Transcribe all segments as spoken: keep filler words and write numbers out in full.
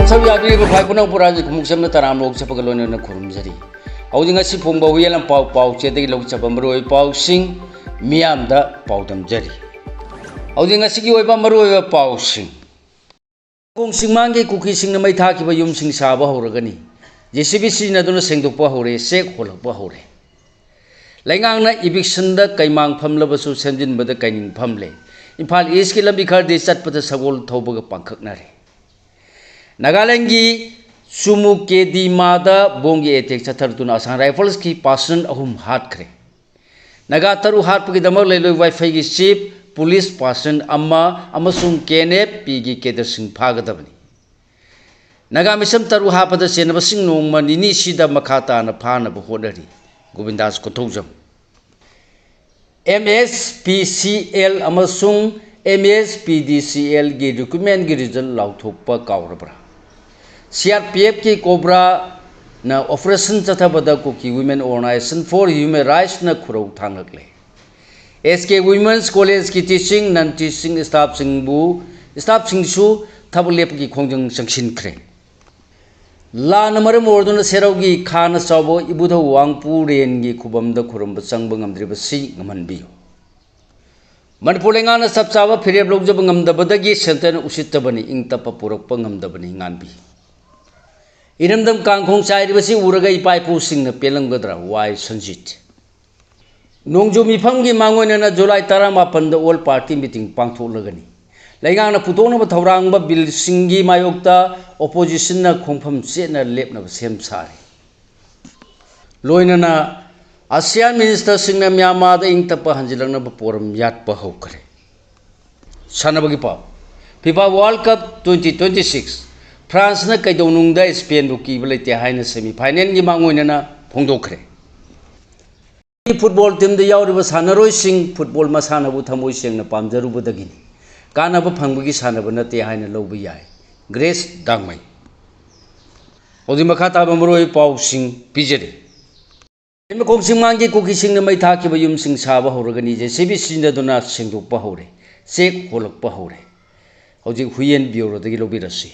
ꯁꯔꯨꯛ ꯌꯥꯕꯤꯔꯤꯕ ꯈ꯭ꯋꯥꯏ ꯄꯨꯅꯪ ꯄꯨꯔꯥꯁꯤ ꯈꯨꯃꯨꯛ ꯆꯝꯅ ꯇꯔꯥꯝꯅ ꯑꯣꯛꯆꯕꯒ ꯂꯣꯏꯅꯅ ꯈꯨꯔꯨꯝꯖꯔꯤ꯫ ꯍꯧꯖꯤꯛ ꯉꯁꯤ ꯐꯣꯡꯕ ꯍꯨꯏꯌꯦꯟ ꯂꯝꯄꯥꯎ ꯄꯥꯎꯆꯦꯗꯒꯤ ꯂꯧꯖꯕ ꯃꯔꯨꯑꯣꯏꯕ ꯄꯥꯎꯁꯤꯡ ꯃꯤꯌꯥꯝꯗ ꯄꯥꯎꯗꯝꯖꯔꯤ꯫ ꯍꯧꯖꯤꯛ ꯉꯁꯤꯒꯤ ꯑꯣꯏꯕ ꯃꯔꯨꯑꯣꯏꯕ ꯄꯥꯎꯁꯤꯡ꯫ ꯈꯣꯡ ꯆꯤꯡꯃꯥꯡꯒꯤ ꯀꯨꯀꯤꯁꯤꯡꯅ ꯃꯩ ꯊꯥꯈꯤꯕ ꯌꯨꯝꯁꯤꯡ ꯁꯥꯕ ꯍꯧꯔꯒꯅꯤ꯫ ꯖꯦ ꯁꯤ ꯕꯤ ꯁꯤꯖꯤꯟꯅꯗꯨꯅ ꯁꯦꯡꯗꯣꯛꯄ ꯍꯧꯔꯦ, ꯆꯦꯛ ꯍꯣꯜꯂꯛꯄ ꯍꯧꯔꯦ꯫ ꯂꯩꯉꯥꯛꯅ ꯏꯚꯤꯛꯁꯟꯗ ꯀꯩꯃꯥꯡ ꯐꯝꯂꯕꯁꯨ ꯁꯦꯝꯖꯤꯟꯕꯗ ꯀꯩꯅꯤꯡ ꯐꯝꯂꯦ꯫ ꯏꯝꯐꯥꯜ ꯏꯁꯀꯤ ꯂꯝꯕꯤ ꯈꯔꯗꯤ ꯆꯠꯄꯗ ꯁꯒꯣꯜ ꯊꯧꯕꯒ ꯄꯥꯡꯈꯛꯅꯔꯦ꯫ ꯅꯥꯒꯥꯂꯦꯟꯒꯤ ꯆꯨꯃꯨꯀꯦꯗꯤꯃꯥꯗ ꯕꯣꯝꯒꯤ ꯑꯦꯇꯦꯛ ꯆꯠꯊꯔꯛꯇꯨꯅ ꯑꯁꯥꯝ ꯔꯥꯏꯐꯜꯁꯀꯤ ꯄꯥꯔꯁꯟ ꯑꯍꯨꯝ ꯍꯥꯠꯈ꯭ꯔꯦ꯫ ꯅꯥꯒꯥ ꯇꯔꯨꯛ ꯍꯥꯠꯄꯒꯤꯗꯃꯛ ꯂꯩꯂꯣꯏ ꯋꯥꯏꯐꯩꯒꯤ ꯆꯤꯐ, ꯄꯨꯂꯤꯁ ꯄꯥꯔꯁꯟ ꯑꯃ ꯑꯃꯁꯨꯡ ꯀꯦ ꯑꯦꯟ ꯑꯦꯐ ꯄꯤꯒꯤ ꯀꯦꯗꯔꯁꯤꯡ ꯐꯥꯒꯗꯕꯅꯤ꯫ ꯅꯥꯒꯥ ꯃꯤꯁꯝ ꯇꯔꯨꯛ ꯍꯥꯠꯄꯗ ꯆꯦꯟꯅꯕꯁꯤꯡ ꯅꯣꯡꯃ ꯅꯤꯅꯤꯁꯤꯗ ꯃꯈꯥ ꯇꯥꯅ ꯐꯥꯅꯕ ꯍꯣꯠꯅꯔꯤ꯫ ꯒꯣꯕꯤꯟꯗꯥꯁ Konthoujam. M S P C L ꯑꯃꯁꯨꯡ ꯑꯦꯝ ꯑꯦꯁ ꯄꯤ ꯗꯤ ꯁꯤ ꯑꯦꯜꯒꯤ ꯔꯤꯀ꯭ꯔꯨꯠꯃꯦꯟꯒꯤ ꯔꯤꯖꯜ ꯂꯥꯎꯊꯣꯛꯄ ꯀꯥꯎꯔꯕ꯭ꯔꯥ? ꯁꯤ ꯑꯥꯔ ꯄꯤ ꯑꯦꯐꯀꯤ ꯀꯣꯕ꯭ꯔꯥꯅ ꯑꯣꯄꯔꯦꯁꯟ ꯆꯠꯊꯕꯗ ꯀꯨꯀꯤ ꯋꯤꯃꯦꯟ ꯑꯣꯔꯒꯅꯥꯏꯖꯦꯁꯟ ꯐꯣꯔ ꯍ꯭ꯌꯨꯃꯦꯟ ꯔꯥꯏꯠꯁꯅ ꯈꯨꯔꯧ ꯊꯥꯡꯂꯛꯂꯦ꯫ ꯑꯦꯁ ꯀꯦ ꯋꯤꯃꯦꯟꯁ ꯀꯣꯂꯦꯖꯀꯤ ꯇꯤꯆꯤꯡ, ꯅꯟ ꯇꯤꯆꯤꯡ ꯁ꯭ꯇꯥꯐꯁꯤꯡꯕꯨ, ꯁ꯭ꯇꯥꯐꯁꯤꯡꯁꯨ ꯊꯕꯛ ꯂꯦꯞꯄꯒꯤ ꯈꯣꯡꯖꯪ ꯆꯪꯁꯤꯟꯈ꯭ꯔꯦ꯫ ꯂꯥꯟꯅ ꯃꯔꯝ ꯑꯣꯏꯗꯨꯅ ꯁꯦꯔꯧꯒꯤ ꯈꯥꯅ ꯆꯥꯎꯕ ꯏꯕꯨꯙꯧ ꯋꯥꯡꯄꯨꯔꯦꯟꯒꯤ ꯈꯨꯕꯝꯗ ꯈꯨꯔꯨꯝꯕ ꯆꯪꯕ ꯉꯝꯗ꯭ꯔꯤꯕꯁꯤ ꯉꯝꯍꯟꯕꯤꯌꯨ꯫ ꯃꯅꯤꯄꯨꯔ ꯂꯩꯉꯥꯛꯅ ꯆꯞ ꯆꯥꯕ ꯐꯤꯔꯦꯞ ꯂꯧꯖꯕ ꯉꯝꯗꯕꯗꯒꯤ ꯁꯦꯟꯇꯔꯅ ꯎꯁꯤꯠꯇꯕꯅꯤ, ꯏꯪ ꯇꯞꯄ ꯄꯨꯔꯛꯄ ꯉꯝꯗꯕꯅꯤ ꯉꯥꯟꯕꯤ꯫ ꯏꯔꯝꯗꯝ ꯀꯥꯡꯈꯣꯡ ꯆꯥꯏꯔꯤꯕꯁꯤ ꯎꯔꯒ ꯏꯄꯥ ꯏꯄꯨꯁꯤꯡꯅ ꯄꯦꯜꯂꯝꯒꯗ꯭ꯔꯥ? ꯋꯥꯏ ꯁꯟꯖꯤꯠ꯫ ꯅꯣꯡꯖꯨ ꯃꯤꯐꯝꯒꯤ ꯃꯥꯡꯑꯣꯏꯅꯅ ꯖꯨꯂꯥꯏ ꯇꯔꯥꯃꯥꯄꯟꯗ ꯑꯣꯜ ꯄꯥꯔꯇꯤ ꯃꯤꯇꯤꯡ ꯄꯥꯡꯊꯣꯛꯂꯒꯅꯤ꯫ ꯂꯩꯉꯥꯛꯅ ꯄꯨꯊꯣꯛꯅꯕ ꯊꯧꯔꯥꯡꯕ ꯕꯤꯜꯁꯤꯡꯒꯤ ꯃꯥꯌꯣꯛꯇ ꯑꯣꯄꯣꯖꯤꯁꯟꯅ ꯈꯣꯡꯐꯝ ꯆꯦꯠꯅ ꯂꯦꯞꯅꯕ ꯁꯦꯝ ꯁꯥꯔꯤ꯫ ꯂꯣꯏꯅꯅ ꯑꯁꯤꯌꯥꯟ ꯃꯤꯅꯤꯁꯇꯔꯁꯤꯡꯅ ꯃ꯭ꯌꯥꯟꯃꯥꯔꯗ ꯏꯪ ꯇꯞꯄ ꯍꯟꯖꯤꯜꯂꯛꯅꯕ ꯄꯣꯔꯝ ꯌꯥꯠꯄ ꯍꯧꯈ꯭ꯔꯦ꯫ ꯁꯥꯟꯅꯕꯒꯤ ꯄꯥꯎ꯫ FIFA world cup twenty twenty six. ꯐ꯭ꯔꯥꯟꯁꯅ ꯀꯩꯗꯧꯅꯨꯡꯗ ꯏꯁꯄꯦꯟꯕꯨ ꯀꯤꯕ ꯂꯩꯇꯦ ꯍꯥꯏꯅ ꯁꯦꯃꯤ ꯐꯥꯏꯅꯦꯜꯒꯤ ꯃꯥꯡꯑꯣꯏꯅꯅ ꯐꯣꯡꯗꯣꯛꯈ꯭ꯔꯦ꯫ ꯐꯨꯠꯕꯣꯜ ꯇꯤꯝꯗ ꯌꯥꯎꯔꯤꯕ ꯁꯥꯟꯅꯔꯣꯏꯁꯤꯡ ꯐꯨꯠꯕꯣꯜ ꯃꯁꯥꯟꯅꯕꯨ ꯊꯃꯣꯏ ꯁꯦꯡꯅ ꯄꯥꯝꯖꯔꯨꯕꯗꯒꯤꯅꯤ꯫ ꯀꯥꯟꯅꯕ ꯐꯪꯕꯒꯤ ꯁꯥꯟꯅꯕ ꯅꯠꯇꯦ ꯍꯥꯏꯅ ꯂꯧꯕ ꯌꯥꯏ꯫ ꯒ꯭ꯔꯦꯁ ꯗꯥꯡꯃꯩ꯫ ꯍꯧꯖꯤꯛ ꯃꯈꯥ ꯇꯥꯕ ꯃꯔꯨꯑꯣꯏꯕ ꯄꯥꯎꯁꯤꯡ ꯄꯤꯖꯔꯤ꯫ ꯃꯈꯣꯡ ꯆꯤꯡꯃꯥꯡꯒꯤ ꯀꯨꯀꯤꯁꯤꯡꯅ ꯃꯩ ꯊꯥꯈꯤꯕ ꯌꯨꯝꯁꯤꯡ ꯁꯥꯕ ꯍꯧꯔꯒꯅꯤ꯫ ꯖꯦ ꯁꯤ ꯕꯤ ꯁꯤꯖꯤꯟꯅꯗꯨꯅ ꯁꯦꯡꯗꯣꯛꯄ ꯍꯧꯔꯦ꯫ ꯆꯦꯛ ꯍꯣꯜꯂꯛꯄ ꯍꯧꯔꯦ꯫ ꯍꯧꯖꯤꯛ ꯍꯨꯏꯌꯦꯟ ꯕ꯭ꯌꯨꯔꯣꯗꯒꯤ ꯂꯧꯕꯤꯔꯁꯤ꯫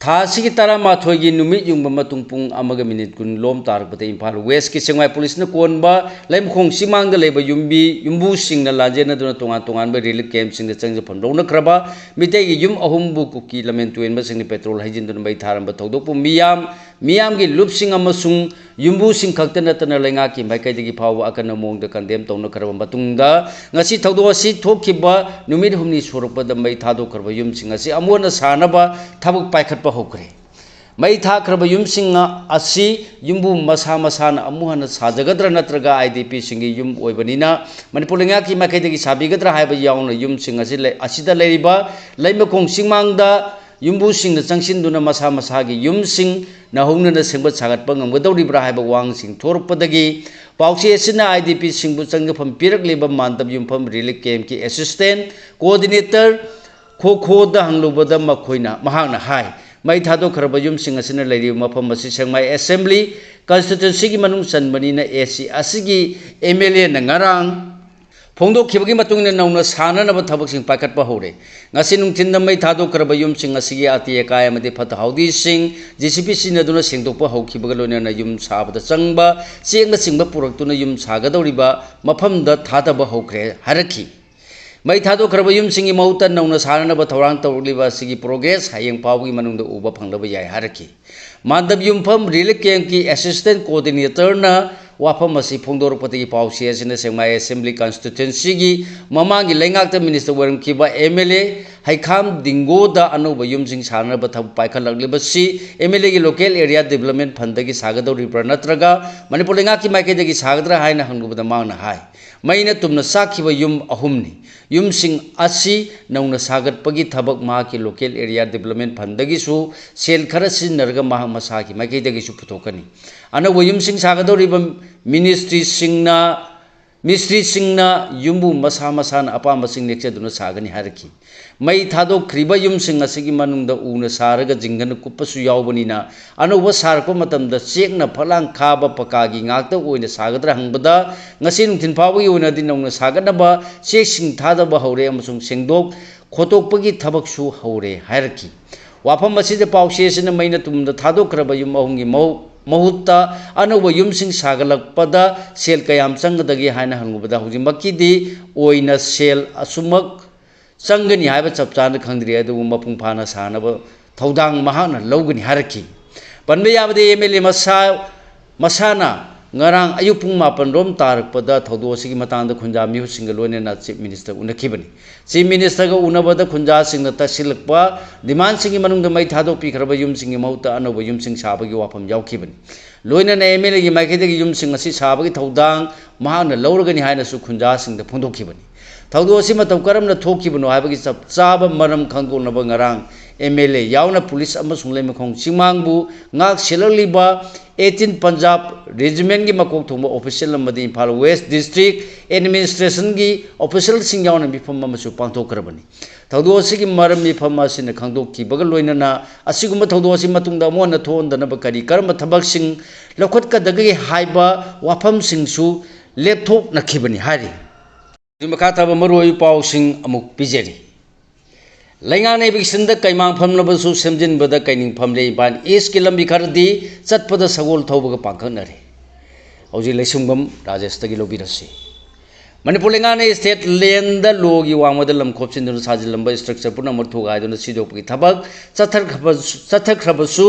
ꯊꯥ ꯑꯁꯤꯒꯤ ꯇꯔꯥꯃꯥꯊꯣꯏꯒꯤ ꯅꯨꯃꯤꯠ ꯌꯨꯡꯕ ꯃꯇꯨꯡ ꯄꯨꯡ ꯑꯃꯒ ꯃꯤꯅꯤꯠ ꯀꯨꯟ ꯂꯣꯝ ꯇꯥꯔꯛꯄꯗ ꯏꯝꯐꯥꯜ ꯋꯦꯁꯀꯤ ꯁꯦꯛꯃꯥꯏ ꯄꯨꯂꯤꯁꯅ ꯀꯣꯟꯕ ꯂꯩꯃꯈꯣꯡ ꯁꯤꯃꯥꯡꯗ ꯂꯩꯕ ꯌꯨꯝꯕꯤ ꯌꯨꯝꯕꯨꯁꯤꯡꯅ ꯂꯥꯟꯖꯦꯟꯅꯗꯨꯅ ꯇꯣꯉꯥꯟ ꯇꯣꯉꯥꯟꯕ ꯔꯤꯂꯤꯐ ꯀꯦꯝꯞꯁꯤꯡꯗ ꯆꯪꯖꯐꯝ ꯂꯧꯅꯈ꯭ꯔꯕ ꯃꯤꯇꯩꯒꯤ ꯌꯨꯝ ꯑꯍꯨꯝꯕꯨ ꯀꯨꯀꯤ ꯂꯝꯍꯦꯟ ꯇꯨꯍꯦꯟꯕꯁꯤꯡꯅ ꯄꯦꯇ꯭ꯔꯣꯜ ꯍꯩꯖꯤꯟꯗꯨꯅ ꯃꯩ ꯊꯥꯔꯝꯕ ꯊꯧꯗꯣꯛꯄꯨ ꯃꯤꯌꯥꯝ ꯃꯤꯌꯥꯝꯒꯤ ꯂꯨꯞꯁꯤꯡ ꯑꯃꯁꯨꯡ ꯌꯨꯝꯕꯨꯁꯤꯡ ꯈꯛꯇ ꯅꯠꯇꯅ ꯂꯩꯉꯥꯛꯀꯤ ꯃꯥꯏꯀꯩꯗꯒꯤ ꯐꯥꯎꯕ ꯑꯀꯟꯕ ꯃꯑꯣꯡꯗ ꯀꯟꯗꯦꯝ ꯇꯧꯅꯈ꯭ꯔꯕ ꯃꯇꯨꯡꯗ, ꯉꯁꯤ ꯊꯧꯗꯣꯛ ꯑꯁꯤ ꯊꯣꯛꯈꯤꯕ ꯅꯨꯃꯤꯠ ꯍꯨꯝꯅꯤ ꯁꯨꯔꯛꯄꯗ ꯃꯩ ꯊꯥꯗꯣꯛꯈ꯭ꯔꯕ ꯌꯨꯝꯁꯤꯡ ꯑꯁꯤ ꯑꯃꯨꯛ ꯍꯟꯅ ꯁꯥꯅꯕ ꯊꯕꯛ ꯄꯥꯏꯈꯠꯄ ꯍꯧꯈ꯭ꯔꯦ꯫ ꯃꯩ ꯊꯥꯈ꯭ꯔꯕ ꯌꯨꯝꯁꯤꯡ ꯑꯁꯤ ꯌꯨꯝꯕꯨ ꯃꯁꯥ ꯃꯁꯥꯅ ꯑꯃꯨꯛ ꯍꯟꯅ ꯁꯥꯖꯒꯗ꯭ꯔꯥ ꯅꯠꯇ꯭ꯔꯒ ꯑꯥꯏ ꯗꯤ ꯄꯤꯁꯤꯡꯒꯤ ꯌꯨꯝ ꯑꯣꯏꯕꯅꯤꯅ ꯃꯅꯤꯄꯨꯔ ꯂꯩꯉꯥꯛꯀꯤ ꯃꯥꯏꯀꯩꯗꯒꯤ ꯁꯥꯕꯤꯒꯗ꯭ꯔꯥ ꯍꯥꯏꯕ ꯌꯥꯎꯅ ꯌꯨꯝꯁꯤꯡ ꯑꯁꯤ ꯂꯩ-, ꯑꯁꯤꯗ ꯂꯩꯔꯤꯕ ꯂꯩꯃꯈꯣꯡ ꯆꯤꯡꯃꯥꯡꯗ ꯌꯨꯝꯕꯨꯁꯤꯡꯅ ꯆꯪꯁꯤꯟꯗꯨꯅ ꯃꯁꯥ ꯃꯁꯥꯒꯤ ꯌꯨꯝꯁꯤꯡ ꯅꯧꯍꯧꯅꯅ ꯁꯦꯝꯒꯠ ꯁꯥꯒꯠꯄ ꯉꯝꯒꯗꯧꯔꯤꯕ꯭ꯔꯥ ꯍꯥꯏꯕ ꯋꯥꯍꯪꯁꯤꯡ ꯊꯣꯔꯛꯄꯗꯒꯤ ꯄꯥꯎꯆꯦ ꯑꯁꯤꯅ ꯑꯥꯏ ꯗꯤ ꯄꯤꯁꯤꯡꯕꯨ ꯆꯪꯖꯐꯝ ꯄꯤꯔꯛꯂꯤꯕ ꯃꯥꯟꯗꯞ ꯌꯨꯝꯐꯝ ꯔꯤꯂꯤꯐ ꯀꯦꯝꯞꯀꯤ ꯑꯦꯁꯤꯁꯇꯦꯟ ꯀꯣꯑꯣꯔꯗꯤꯅꯦꯇꯔ ꯈꯣꯈꯣꯗ ꯍꯪꯂꯨꯕꯗ ꯃꯈꯣꯏꯅ, ꯃꯍꯥꯛꯅ ꯍꯥꯏ, ꯃꯩ ꯊꯥꯗꯣꯛꯈ꯭ꯔꯕ ꯌꯨꯝꯁꯤꯡ ꯑꯁꯤꯅ ꯂꯩꯔꯤꯕ ꯃꯐꯝ ꯑꯁꯤ ꯁꯦꯛꯃꯥꯏ ꯑꯦꯁꯦꯝꯕ꯭ꯂꯤ ꯀꯟꯁꯇꯤꯇ꯭ꯋꯦꯟꯁꯤꯒꯤ ꯃꯅꯨꯡ ꯆꯟꯕꯅꯤꯅ ꯑꯦ ꯁꯤ ꯑꯁꯤꯒꯤ ꯑꯦꯝ ꯑꯦꯜ ꯑꯦꯅ ꯉꯔꯥꯡ ꯐꯣꯡꯗꯣꯛꯈꯤꯕꯒꯤ ꯃꯇꯨꯡ ꯏꯟꯅ ꯅꯧꯅ ꯁꯥꯅꯅꯕ ꯊꯕꯛꯁꯤꯡ ꯄꯥꯏꯈꯠꯄ ꯍꯧꯔꯦ꯫ ꯉꯁꯤ ꯅꯨꯡꯊꯤꯟꯗ ꯃꯩ ꯊꯥꯗꯣꯛꯈ꯭ꯔꯕ ꯌꯨꯝꯁꯤꯡ ꯑꯁꯤꯒꯤ ꯑꯇꯦꯛ ꯑꯀꯥꯏ ꯑꯃꯗꯤ ꯐꯠꯇ ꯍꯥꯎꯗꯤꯁꯤꯡ ꯖꯦ ꯁꯤ ꯕꯤ ꯁꯤꯖꯤꯟꯅꯗꯨꯅ ꯁꯦꯡꯗꯣꯛꯄ ꯍꯧꯈꯤꯕꯒ ꯂꯣꯏꯅꯅ ꯌꯨꯝ ꯁꯥꯕꯗ ꯆꯪꯕ ꯆꯦꯛꯅꯆꯤꯡꯕ ꯄꯨꯔꯛꯇꯨꯅ ꯌꯨꯝ ꯁꯥꯒꯗꯧꯔꯤꯕ ꯃꯐꯝꯗ ꯊꯥꯗꯕ ꯍꯧꯈ꯭ꯔꯦ ꯍꯥꯏꯔꯛꯈꯤ꯫ ꯃꯩ ꯊꯥꯗꯣꯛꯈ꯭ꯔꯕ ꯌꯨꯝꯁꯤꯡꯒꯤ ꯃꯍꯨꯠꯇ ꯅꯧꯅ ꯁꯥꯅꯅꯕ ꯊꯧꯔꯥꯡ ꯇꯧꯔꯛꯂꯤꯕ ꯑꯁꯤꯒꯤ ꯄ꯭ꯔꯣꯒ꯭ꯔꯦꯁ ꯍꯌꯦꯡ ꯐꯥꯎꯕꯒꯤ ꯃꯅꯨꯡꯗ ꯎꯕ ꯐꯪꯂꯕ ꯌꯥꯏ ꯍꯥꯏꯔꯛꯈꯤ꯫ ꯃꯥꯟꯗꯞ ꯌꯨꯝꯐꯝ ꯔꯤꯂꯤꯐ ꯀꯦꯝꯞꯀꯤ ꯑꯦꯁꯤꯁꯇꯦꯟ ꯀꯣꯑꯣꯔꯗꯤꯅꯦꯇꯔꯅ ꯋꯥꯐꯝ ꯑꯁꯤ ꯐꯣꯡꯗꯣꯔꯛꯄꯗꯒꯤ ꯄꯥꯎꯆꯦ ꯑꯁꯤꯅ ꯁꯦꯛꯃꯥꯏ ꯑꯦꯁꯦꯝꯕ꯭ꯂꯤ ꯀꯟꯁꯇꯤꯇ꯭ꯋꯦꯟꯁꯤꯒꯤ ꯃꯃꯥꯡꯒꯤ ꯂꯩꯉꯥꯛꯇ ꯃꯤꯅꯤꯁꯇꯔ ꯑꯣꯏꯔꯝꯈꯤꯕ ꯑꯦꯝ ꯑꯦꯜ ꯑꯦ ꯍꯩꯈꯥꯝ ꯗꯤꯡꯒꯣꯗ ꯑꯅꯧꯕ ꯌꯨꯝꯁꯤꯡ ꯁꯥꯅꯅꯕ ꯊꯕꯛ ꯄꯥꯏꯈꯠꯂꯛꯂꯤꯕꯁꯤ ꯑꯦꯝ ꯑꯦꯜ ꯑꯦꯒꯤ ꯂꯣꯀꯦꯜ ꯑꯦꯔꯤꯌꯥ ꯗꯤꯕ꯭ꯂꯞꯃꯦꯟ ꯐꯟꯗꯒꯤ ꯁꯥꯒꯗꯧꯔꯤꯕ꯭ꯔꯥ ꯅꯠꯇ꯭ꯔꯒ ꯃꯅꯤꯄꯨꯔ ꯂꯩꯉꯥꯛꯀꯤ ꯃꯥꯏꯀꯩꯗꯒꯤ ꯁꯥꯒꯗ꯭ꯔꯥ ꯍꯥꯏꯅ ꯍꯪꯂꯨꯕꯗ ꯃꯍꯥꯛꯅ ꯍꯥꯏ, ꯃꯩꯅ ꯇꯨꯝꯅ ꯆꯥꯛꯈꯤꯕ ꯌꯨꯝ ꯑꯍꯨꯝꯅꯤ꯫ ꯌꯨꯝꯁꯤꯡ ꯑꯁꯤ ꯅꯧꯅ ꯁꯥꯒꯠꯄꯒꯤ ꯊꯕꯛ ꯃꯍꯥꯛꯀꯤ ꯂꯣꯀꯦꯜ ꯑꯦꯔꯤꯌꯥ ꯗꯤꯕ꯭ꯂꯞꯃꯦꯟ ꯐꯟꯗꯒꯤꯁꯨ ꯁꯦꯜ ꯈꯔ ꯁꯤꯖꯤꯟꯅꯔꯒ ꯃꯍꯥꯛ ꯃꯁꯥꯒꯤ ꯃꯥꯏꯀꯩꯗꯒꯤꯁꯨ ꯄꯨꯊꯣꯛꯀꯅꯤ꯫ ꯑꯅꯧꯕ ꯌꯨꯝꯁꯤꯡ ꯁꯥꯒꯗꯧꯔꯤꯕ ꯃꯤꯅꯤꯁꯇ꯭ꯔꯤꯁꯤꯡꯅ, ꯃꯤꯁꯇ꯭ꯔꯤꯁꯤꯡꯅ ꯌꯨꯝꯕꯨ ꯃꯁꯥ ꯃꯁꯥꯅ ꯑꯄꯥꯝꯕꯁꯤꯡ ꯅꯦꯛꯆꯗꯨꯅ ꯁꯥꯒꯅꯤ ꯍꯥꯏꯔꯛꯈꯤ꯫ ꯃꯩ ꯊꯥꯗꯣꯛꯈ꯭ꯔꯤꯕ ꯌꯨꯝꯁꯤꯡ ꯑꯁꯤꯒꯤ ꯃꯅꯨꯡꯗ ꯎꯅ ꯁꯥꯔꯒ ꯖꯤꯡꯒꯅ ꯀꯨꯞꯄꯁꯨ ꯌꯥꯎꯕꯅꯤꯅ, ꯑꯅꯧꯕ ꯁꯥꯔꯛꯄ ꯃꯇꯝꯗ ꯆꯦꯛꯅ ꯐꯛꯂꯥꯡ ꯈꯥꯕ ꯄꯀꯥꯒꯤ ꯉꯥꯛꯇ ꯑꯣꯏꯅ ꯁꯥꯒꯗ꯭ꯔꯥ ꯍꯪꯕꯗ, ꯉꯁꯤ ꯅꯨꯡꯊꯤꯜ ꯐꯥꯎꯕꯒꯤ ꯑꯣꯏꯅꯗꯤ ꯅꯧꯅ ꯁꯥꯒꯠꯅꯕ ꯆꯦꯛꯁꯤꯡ ꯊꯥꯗꯕ ꯍꯧꯔꯦ ꯑꯃꯁꯨꯡ ꯁꯦꯡꯗꯣꯛ ꯈꯣꯠꯇꯣꯛꯄꯒꯤ ꯊꯕꯛꯁꯨ ꯍꯧꯔꯦ ꯍꯥꯏꯔꯛꯈꯤ꯫ ꯋꯥꯐꯝ ꯑꯁꯤꯗ ꯄꯥꯎꯆꯦ ꯑꯁꯤꯅ ꯃꯩꯅ ꯇꯨꯝꯗ ꯊꯥꯗꯣꯛꯈ꯭ꯔꯕ ꯌꯨꯝ ꯑꯍꯨꯝꯒꯤ ꯃꯍꯨ-, ꯃꯍꯨꯠꯇ ꯑꯅꯧꯕ ꯌꯨꯝꯁꯤꯡ ꯁꯥꯒꯠꯂꯛꯄꯗ ꯁꯦꯜ ꯀꯌꯥꯝ ꯆꯪꯒꯗꯒꯦ ꯍꯥꯏꯅ ꯍꯪꯂꯨꯕꯗ, ꯍꯧꯖꯤꯛꯃꯛꯀꯤꯗꯤ ꯑꯣꯏꯅ ꯁꯦꯜ ꯑꯁꯨꯃꯛ ꯆꯪꯒꯅꯤ ꯍꯥꯏꯕ ꯆꯞ ꯆꯥꯅ ꯈꯪꯗ꯭ꯔꯤ, ꯑꯗꯨꯕꯨ ꯃꯄꯨꯡ ꯐꯥꯅ ꯁꯥꯅꯕ ꯊꯧꯗꯥꯡ ꯃꯍꯥꯛꯅ ꯂꯧꯒꯅꯤ ꯍꯥꯏꯔꯛꯈꯤ꯫ ꯄꯟꯕ ꯌꯥꯕꯗꯤ, ꯑꯦꯝ ꯑꯦꯜ ꯑꯦ ꯃꯁꯥ, ꯃꯁꯥꯅ ꯉꯔꯥꯡ ꯑꯌꯨꯛ ꯄꯨꯡ ꯃꯥꯄꯟ ꯔꯣꯝ ꯇꯥꯔꯛꯄꯗ ꯊꯧꯗꯣꯛ ꯑꯁꯤꯒꯤ ꯃꯇꯥꯡꯗ ꯈꯨꯟꯖꯥ ꯃꯤꯍꯨꯠꯁꯤꯡꯒ ꯂꯣꯏꯅꯅ ꯆꯤꯐ ꯃꯤꯅꯤꯁꯇꯔ ꯎꯅꯈꯤꯕꯅꯤ꯫ ꯆꯤꯐ ꯃꯤꯅꯤꯁꯇꯔꯒ ꯎꯅꯕꯗ ꯈꯨꯟꯖꯥꯁꯤꯡꯅ ꯇꯛꯁꯤꯜꯂꯛꯄ ꯗꯤꯃꯥꯟꯁꯤꯡꯒꯤ ꯃꯅꯨꯡꯗ ꯃꯩ ꯊꯥꯗꯣꯛꯄꯤꯈ꯭ꯔꯕ ꯌꯨꯝꯁꯤꯡꯒꯤ ꯃꯍꯨꯠꯇ ꯑꯅꯧꯕ ꯌꯨꯝꯁꯤꯡ ꯁꯥꯕꯒꯤ ꯋꯥꯐꯝ ꯌꯥꯎꯈꯤꯕꯅꯤ꯫ ꯂꯣꯏꯅꯅ ꯑꯦꯝ ꯑꯦꯜ ꯑꯦꯒꯤ ꯃꯥꯏꯀꯩꯗꯒꯤ ꯌꯨꯝꯁꯤꯡ ꯑꯁꯤ ꯁꯥꯕꯒꯤ ꯊꯧꯗꯥꯡ ꯃꯍꯥꯛꯅ ꯂꯧꯔꯒꯅꯤ ꯍꯥꯏꯅꯁꯨ ꯈꯨꯟꯖꯥꯁꯤꯡꯗ ꯐꯣꯡꯗꯣꯛꯈꯤꯕꯅꯤ꯫ ꯊꯧꯗꯣꯛ ꯑꯁꯤ ꯃꯇꯧ ꯀꯔꯝꯅ ꯊꯣꯛꯈꯤꯕꯅꯣ ꯍꯥꯏꯕꯒꯤ ꯆꯞ ꯆꯥꯕ ꯃꯔꯝ ꯈꯪꯗꯣꯛꯅꯕ ꯉꯔꯥꯡ ꯑꯦꯝ ꯑꯦꯜ ꯑꯦ ꯌꯥꯎꯅ ꯄꯨꯂꯤꯁ ꯑꯃꯁꯨꯡ ꯂꯩꯃꯈꯣꯡ ꯆꯤꯡꯃꯥꯡꯕꯨ ꯉꯥꯛ ꯁꯦꯜꯂꯛꯂꯤꯕ ꯑꯩꯠꯇꯤꯟ ꯄꯟꯖꯥꯕ ꯔꯦꯖꯤꯃꯦꯟꯒꯤ ꯃꯀꯣꯛ ꯊꯣꯡꯕ ꯑꯣꯐꯤꯁꯤꯌꯦꯜ ꯑꯃꯗꯤ ꯏꯝꯐꯥꯜ ꯋꯦꯁ ꯗꯤꯁꯇ꯭ꯔꯤꯛ ꯑꯦꯗꯃꯤꯅꯤꯁꯇ꯭ꯔꯦꯁꯟꯒꯤ ꯑꯣꯐꯤꯁꯤꯌꯦꯜꯁꯤꯡ ꯌꯥꯎꯅ ꯃꯤꯐꯝ ꯑꯃꯁꯨ ꯄꯥꯡꯊꯣꯛꯈ꯭ꯔꯕꯅꯤ꯫ ꯊꯧꯗꯣꯛ ꯑꯁꯤꯒꯤ ꯃꯔꯝ ꯃꯤꯐꯝ ꯑꯁꯤꯅ ꯈꯪꯗꯣꯛꯈꯤꯕꯒ ꯂꯣꯏꯅꯅ ꯑꯁꯤꯒꯨꯝꯕ ꯊꯧꯗꯣꯛ ꯑꯁꯤ ꯃꯇꯨꯡꯗ ꯑꯃꯨꯛ ꯍꯟꯅ ꯊꯣꯛꯍꯟꯗꯅꯕ ꯀꯔꯤ ꯀꯔꯝꯕ ꯊꯕꯛꯁꯤꯡ ꯂꯧꯈꯠꯀꯗꯒꯦ ꯍꯥꯏꯕ ꯋꯥꯐꯝꯁꯤꯡꯁꯨ ꯂꯦꯞꯊꯣꯛꯅꯈꯤꯕꯅꯤ ꯍꯥꯏꯔꯤ꯫ ꯍꯧꯖꯤꯛ ꯃꯈꯥ ꯇꯥꯕ ꯃꯔꯨꯑꯣꯏꯕ ꯄꯥꯎꯁꯤꯡ ꯑꯃꯨꯛ ꯄꯤꯖꯔꯤ꯫ ꯂꯩꯉꯥꯛꯅ ꯏꯚꯤꯛꯁꯟꯗ ꯀꯩꯃꯥꯡ ꯐꯝꯂꯕꯁꯨ ꯁꯦꯝꯖꯤꯟꯕꯗ ꯀꯩꯅꯤꯡ ꯐꯝꯂꯦ꯫ ꯏꯝꯐꯥꯜ ꯏꯁꯀꯤ ꯂꯝꯕꯤ ꯈꯔꯗꯤ ꯆꯠꯄꯗ ꯁꯒꯣꯜ ꯊꯧꯕꯒ ꯄꯥꯡꯈꯛꯅꯔꯦ꯫ ꯍꯧꯖꯤꯛ ꯂꯩꯁꯨꯡꯕꯝ ꯔꯥꯖꯦꯁꯇꯒꯤ ꯂꯧꯕꯤꯔꯁꯤ꯫ ꯃꯅꯤꯄꯨꯔ ꯂꯩꯉꯥꯛꯅ ꯏꯁꯇꯦꯠ ꯂꯦꯟꯗ ꯂꯣꯒꯤ ꯋꯥꯡꯃꯗ ꯂꯝ ꯈꯣꯞꯆꯤꯟꯗꯨꯅ ꯁꯥꯖꯤꯜꯂꯝꯕ ꯏꯁꯇ꯭ꯔꯛꯆꯔ ꯄꯨꯝꯅꯃꯛ ꯊꯨꯒꯥꯏꯗꯨꯅ ꯁꯤꯗꯣꯛꯄꯒꯤ ꯊꯕꯛ ꯆꯠꯊꯈ꯭ꯔꯕ-, ꯆꯠꯊꯈ꯭ꯔꯕꯁꯨ,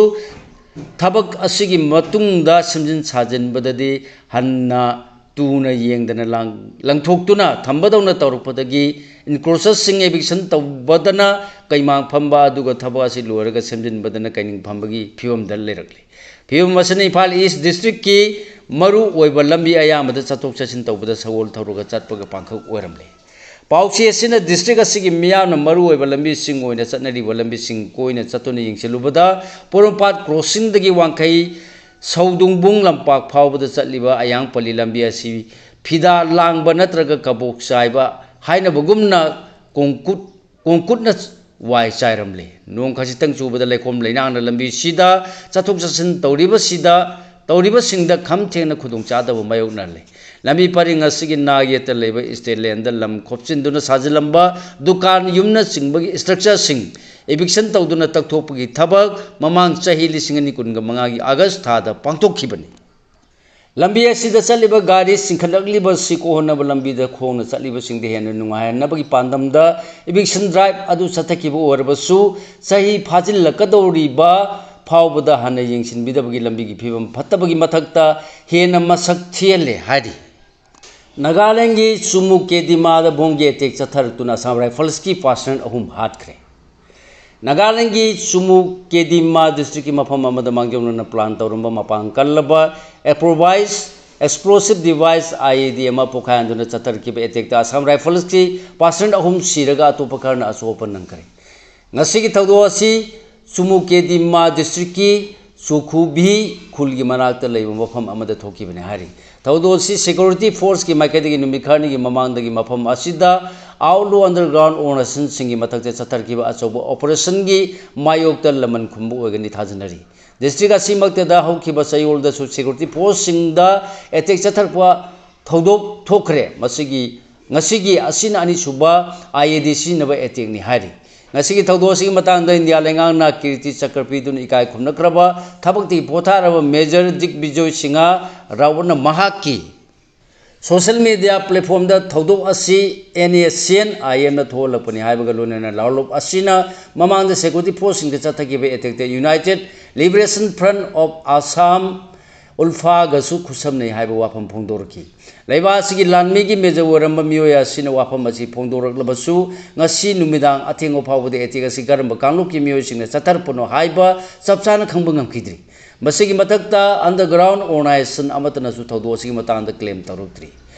ꯊꯕꯛ ꯑꯁꯤꯒꯤ ꯃꯇꯨꯡꯗ ꯁꯦꯝꯖꯤꯟ ꯁꯥꯖꯤꯟꯕꯗꯗꯤ ꯍꯟꯅ ꯇꯨꯅ ꯌꯦꯡꯗꯅ ꯂꯥꯡ-, ꯂꯪꯊꯣꯛꯇꯨꯅ ꯊꯝꯕꯗꯧꯅ ꯇꯧꯔꯛꯄꯗꯒꯤ ꯏꯟꯀ꯭ꯔꯣꯆꯔꯁꯤꯡ ꯏꯚꯤꯛꯁꯟ ꯇꯧꯕꯗꯅ ꯀꯩꯃꯥꯡ ꯐꯝꯕ, ꯑꯗꯨꯒ ꯊꯕꯛ ꯑꯁꯤ ꯂꯣꯏꯔꯒ ꯁꯦꯝꯖꯤꯟꯕꯗꯅ ꯀꯩꯅꯤꯡ ꯐꯝꯕꯒꯤ ꯐꯤꯕꯝꯗ ꯂꯩꯔꯛꯂꯤ꯫ ꯐꯤꯕꯝ ꯑꯁꯤꯅ ꯏꯝꯐꯥꯜ ꯏꯁ ꯗꯤꯁꯇ꯭ꯔꯤꯛꯀꯤ ꯃꯔꯨ ꯑꯣꯏꯕ ꯂꯝꯕꯤ ꯑꯌꯥꯝꯕꯗ ꯆꯠꯊꯣꯛ ꯆꯠꯁꯤꯟ ꯇꯧꯕꯗ ꯁꯒꯣꯜ ꯊꯧꯔꯒ ꯆꯠꯄꯒ ꯄꯥꯡꯈꯛ ꯑꯣꯏꯔꯝꯂꯦ꯫ ꯄꯥꯎꯆꯦ ꯑꯁꯤꯅ ꯗꯤꯁꯇ꯭ꯔꯤꯛ ꯑꯁꯤꯒꯤ ꯃꯤꯌꯥꯝꯅ ꯃꯔꯨ ꯑꯣꯏꯕ ꯂꯝꯕꯤꯁꯤꯡ ꯑꯣꯏꯅ ꯆꯠꯅꯔꯤꯕ ꯂꯝꯕꯤꯁꯤꯡ ꯀꯣꯏꯅ ꯆꯠꯇꯨꯅ ꯌꯦꯡꯁꯤꯜꯂꯨꯕꯗ, ꯄꯣꯔꯣꯝꯄꯥꯠ ꯀ꯭ꯔꯣꯁꯤꯡꯗꯒꯤ ꯋꯥꯡꯈꯩ ꯁꯧꯗꯨꯡꯕꯨꯡ ꯂꯝꯄꯥꯛ ꯐꯥꯎꯕꯗ ꯆꯠꯂꯤꯕ ꯑꯌꯥꯡꯄꯜꯂꯤ ꯂꯝꯕꯤ ꯑꯁꯤ ꯐꯤꯗꯥ ꯂꯥꯡꯕ ꯅꯠꯇ꯭ꯔꯒ ꯀꯕꯣꯛ ꯆꯥꯏꯕ ꯍꯥꯏꯅꯕꯒꯨꯝꯅ ꯀꯣꯡꯀꯨꯠ, ꯀꯣꯡꯀꯨꯠꯅ ꯋꯥꯏ ꯆꯥꯏꯔꯝꯂꯤ꯫ ꯅꯣꯡ ꯈꯖꯤꯛꯇꯪ ꯆꯨꯕꯗ ꯂꯩꯈꯣꯝ ꯂꯩꯅꯥꯡꯅ ꯂꯝꯕꯤꯁꯤꯗ ꯆꯠꯊꯣꯛ ꯆꯠꯁꯤꯟ ꯇꯧꯔꯤꯕꯁꯤꯗ ꯇꯧꯔꯤꯕꯁꯤꯡꯗ ꯈꯝ ꯊꯦꯡꯅ ꯈꯨꯗꯣꯡꯆꯥꯗꯕ ꯃꯥꯌꯣꯛꯅꯍꯜꯂꯤ꯫ ꯂꯝꯕꯤ ꯄꯔꯤꯡ ꯑꯁꯤꯒꯤ ꯅꯥꯛ ꯌꯦꯠꯇ ꯂꯩꯕ ꯏꯁꯇꯦꯠ ꯂꯦꯟꯗ ꯂꯝ ꯈꯣꯞꯆꯤꯟꯗꯨꯅ ꯁꯥꯖꯤꯜꯂꯝꯕ ꯗꯨꯀꯥꯟ, ꯌꯨꯝꯅꯆꯤꯡꯕꯒꯤ ꯏꯁꯇ꯭ꯔꯛꯆꯔꯁꯤꯡ ꯏꯚꯤꯛꯁꯟ ꯇꯧꯗꯨꯅ ꯇꯛꯊꯣꯛꯄꯒꯤ ꯊꯕꯛ ꯃꯃꯥꯡ ꯆꯍꯤ ꯂꯤꯁꯤꯡ ꯑꯅꯤ ꯀꯨꯟꯒ ꯃꯉꯥꯒꯤ ꯑꯥꯒꯁ ꯊꯥꯗ ꯄꯥꯡꯊꯣꯛꯈꯤꯕꯅꯤ꯫ ꯂꯝꯕꯤ ꯑꯁꯤꯗ ꯆꯠꯂꯤꯕ ꯒꯥꯔꯤ ꯆꯤꯡꯈꯠꯂꯛꯂꯤꯕ ꯑꯁꯤ ꯀꯣꯛꯍꯟꯅꯕ ꯂꯝꯕꯤꯗ ꯈꯣꯡꯅ ꯆꯠꯂꯤꯕꯁꯤꯡꯗ ꯍꯦꯟꯅ ꯅꯨꯡꯉꯥꯏꯍꯟꯅꯕꯒꯤ ꯄꯥꯟꯗꯝꯗ ꯏꯚꯤꯛꯁꯟ ꯗ꯭ꯔꯥꯏꯚ ꯑꯗꯨ ꯆꯠꯊꯈꯤꯕ ꯑꯣꯏꯔꯕꯁꯨ, ꯆꯍꯤ ꯐꯥꯖꯤꯜꯂꯛꯀꯗꯧꯔꯤꯕ ꯐꯥꯎꯕꯗ ꯍꯥꯟꯅ ꯌꯦꯡꯁꯤꯟꯕꯤꯗꯕꯒꯤ ꯂꯝꯕꯤꯒꯤ ꯐꯤꯕꯝ ꯐꯠꯇꯕꯒꯤ ꯃꯊꯛꯇ ꯍꯦꯟꯅ ꯃꯁꯛ ꯊꯤꯍꯜꯂꯦ ꯍꯥꯏꯔꯤ꯫ ꯅꯥꯒꯥꯂꯦꯟꯒꯤ ꯆꯨꯃꯨ ꯀꯦꯗꯤꯃꯥꯗ ꯕꯣꯝꯒꯤ ꯑꯦꯇꯦꯛ ꯆꯠꯊꯔꯛꯇꯨꯅ ꯑꯁꯥꯝ ꯔꯥꯏꯐꯜꯁꯀꯤ ꯄꯥꯔꯁꯅꯦꯜ ꯑꯍꯨꯝ ꯍꯥꯠꯈ꯭ꯔꯦ꯫ ꯅꯥꯒꯥꯂꯦꯟꯒꯤ ꯆꯨꯃꯨ ꯀꯦꯗꯤꯃꯥ ꯗꯤꯁꯇ꯭ꯔꯤꯛꯀꯤ ꯃꯐꯝ ꯑꯃꯗ ꯃꯥꯡꯖꯧꯅꯅ ꯄ꯭ꯂꯥꯟ ꯇꯧꯔꯝꯕ ꯃꯄꯥꯡ ꯀꯜꯂꯕ ꯑꯦꯄ꯭ꯔꯣꯚꯥꯏꯁ ꯑꯦꯛꯁꯄ꯭ꯂꯣꯁꯤꯞ ꯗꯤꯚꯥꯏꯁ, ꯑꯥꯏ ꯏ ꯗꯤ, ꯑꯃ ꯄꯣꯈꯥꯏꯍꯟꯗꯨꯅ ꯆꯠꯊꯔꯛꯈꯤꯕ ꯑꯦꯇꯦꯛꯇ ꯑꯁꯥꯝ ꯔꯥꯏꯐꯜꯁꯀꯤ ꯄꯥꯔꯁꯅꯦꯜ ꯑꯍꯨꯝ ꯁꯤꯔꯒ ꯑꯇꯣꯞꯄ ꯈꯔꯅ ꯑꯁꯣꯛ ꯑꯄꯟ ꯅꯪꯈ꯭ꯔꯦ꯫ ꯉꯁꯤꯒꯤ ꯊꯧꯗꯣꯛ ꯑꯁꯤ ꯆꯨꯃꯨ ꯀꯦꯗꯤꯃꯥ ꯗꯤꯁꯇ꯭ꯔꯤꯛꯀꯤ ꯆꯨꯈꯨꯚꯤ ꯈꯨꯜꯒꯤ ꯃꯅꯥꯛꯇ ꯂꯩꯕ ꯃꯐꯝ ꯑꯃꯗ ꯊꯣꯛꯈꯤꯕꯅꯤ ꯍꯥꯏꯔꯤ꯫ ꯊꯧꯗꯣꯛ ꯑꯁꯤ ꯁꯦꯀ꯭ꯌꯨꯔꯤꯇꯤ ꯐꯣꯔꯁꯀꯤ ꯃꯥꯏꯀꯩꯗꯒꯤ ꯅꯨꯃꯤꯠ ꯈꯔꯅꯤꯒꯤ ꯃꯃꯥꯡꯗꯒꯤ ꯃꯐꯝ ꯑꯁꯤꯗ ꯑꯥꯎꯠꯂꯣ ꯑꯟꯗꯔꯒ꯭ꯔꯥꯎꯟ ꯑꯣꯔꯒꯅꯥꯏꯖꯦꯁꯟꯁꯤꯡꯒꯤ ꯃꯊꯛꯇ ꯆꯠꯊꯔꯛꯈꯤꯕ ꯑꯆꯧꯕ ꯑꯣꯄꯔꯦꯁꯟꯒꯤ ꯃꯥꯌꯣꯛꯇ ꯂꯃꯟ ꯈꯨꯝꯕ ꯑꯣꯏꯒꯅꯤ ꯊꯥꯖꯅꯔꯤ꯫ ꯗꯤꯁꯇ꯭ꯔꯤꯛ ꯑꯁꯤꯃꯛꯇꯗ ꯍꯧꯈꯤꯕ ꯆꯌꯣꯜꯗꯁꯨ ꯁꯦꯀ꯭ꯌꯨꯔꯤꯇꯤ ꯐꯣꯔꯁꯁꯤꯡꯗ ꯑꯦꯇꯦꯛ ꯆꯠꯊꯔꯛꯄ ꯊꯧꯗꯣꯛ ꯊꯣꯛꯈ꯭ꯔꯦ꯫ ꯃꯁꯤꯒꯤ, ꯉꯁꯤꯒꯤ ꯑꯁꯤꯅ ꯑꯅꯤꯁꯨꯕ ꯑꯥꯏ ꯏ ꯗꯤ ꯁꯤꯖꯤꯟꯅꯕ ꯑꯦꯇꯦꯛꯅꯤ ꯍꯥꯏꯔꯤ꯫ ꯉꯁꯤꯒꯤ ꯊꯧꯗꯣꯛ ꯑꯁꯤꯒꯤ ꯃꯇꯥꯡꯗ ꯏꯟꯗꯤꯌꯥ ꯂꯩꯉꯥꯛꯅ ꯀꯤꯔꯇꯤ ꯆꯀ꯭ꯔ ꯄꯤꯗꯨꯅ ꯏꯀꯥꯏ ꯈꯨꯝꯅꯈ꯭ꯔꯕ ꯊꯕꯛꯇꯒꯤ ꯄꯣꯊꯥꯔꯕ ꯃꯦꯖꯔ ꯗꯤꯒꯕꯤꯖꯣꯏ ꯁꯤꯡꯍ ꯔꯥꯋꯠꯅ ꯃꯍꯥꯛꯀꯤ ꯁꯣꯁꯤꯌꯦꯜ ꯃꯤꯗꯤꯌꯥ ꯄ꯭ꯂꯦꯠꯐꯣꯝꯗ ꯊꯧꯗꯣꯛ ꯑꯁꯤ ꯑꯦꯟ ꯑꯦ ꯁꯤ ꯑꯦꯟ ꯑꯥꯏ ꯑꯦꯝꯅ ꯊꯣꯛꯍꯜꯂꯛꯄꯅꯤ ꯍꯥꯏꯕꯒ ꯂꯣꯏꯅꯅ ꯂꯥꯎꯂꯨꯞ ꯑꯁꯤꯅ ꯃꯃꯥꯡꯗ ꯁꯦꯀ꯭ꯌꯨꯔꯤꯇꯤ ꯐꯣꯔꯁꯁꯤꯡꯗ ꯆꯠꯊꯈꯤꯕ attack united liberation front of Assam, ꯎꯜꯐꯥꯒꯁꯨ ꯈꯨꯠꯁꯝꯅꯩ ꯍꯥꯏꯕ ꯋꯥꯐꯝ ꯐꯣꯡꯗꯣꯔꯛꯈꯤ꯫ ꯂꯩꯕꯥꯛ ꯑꯁꯤꯒꯤ ꯂꯥꯟꯃꯤꯒꯤ ꯃꯦꯖꯔ ꯑꯣꯏꯔꯝꯕ ꯃꯤꯑꯣꯏ ꯑꯁꯤꯅ ꯋꯥꯐꯝ ꯑꯁꯤ ꯐꯣꯡꯗꯣꯔꯛꯂꯕꯁꯨ, ꯉꯁꯤ ꯅꯨꯃꯤꯗꯥꯡ ꯑꯊꯦꯡꯕ ꯐꯥꯎꯕꯗ ꯑꯦꯇꯦꯛ ꯑꯁꯤ ꯀꯔꯝꯕ ꯀꯥꯡꯂꯨꯞꯀꯤ ꯃꯤꯑꯣꯏꯁꯤꯡꯅ ꯆꯠꯊꯔꯛꯄꯅꯣ ꯍꯥꯏꯕ ꯆꯞ ꯆꯥꯅ ꯈꯪꯕ ꯉꯝꯈꯤꯗ꯭ꯔꯤ꯫ ꯃꯁꯤꯒꯤ ꯃꯊꯛꯇ ꯑꯟꯗꯔꯒ꯭ꯔꯥꯎꯟ ꯑꯣꯔꯒꯅꯥꯏꯖꯦꯁꯟ ꯑꯃꯠꯇꯅꯁꯨ ꯊꯧꯗꯣꯛ ꯑꯁꯤꯒꯤ ꯃꯇꯥꯡꯗ ꯀ꯭ꯂꯦꯝ ꯇꯧꯔꯛꯇ꯭ꯔꯤ꯫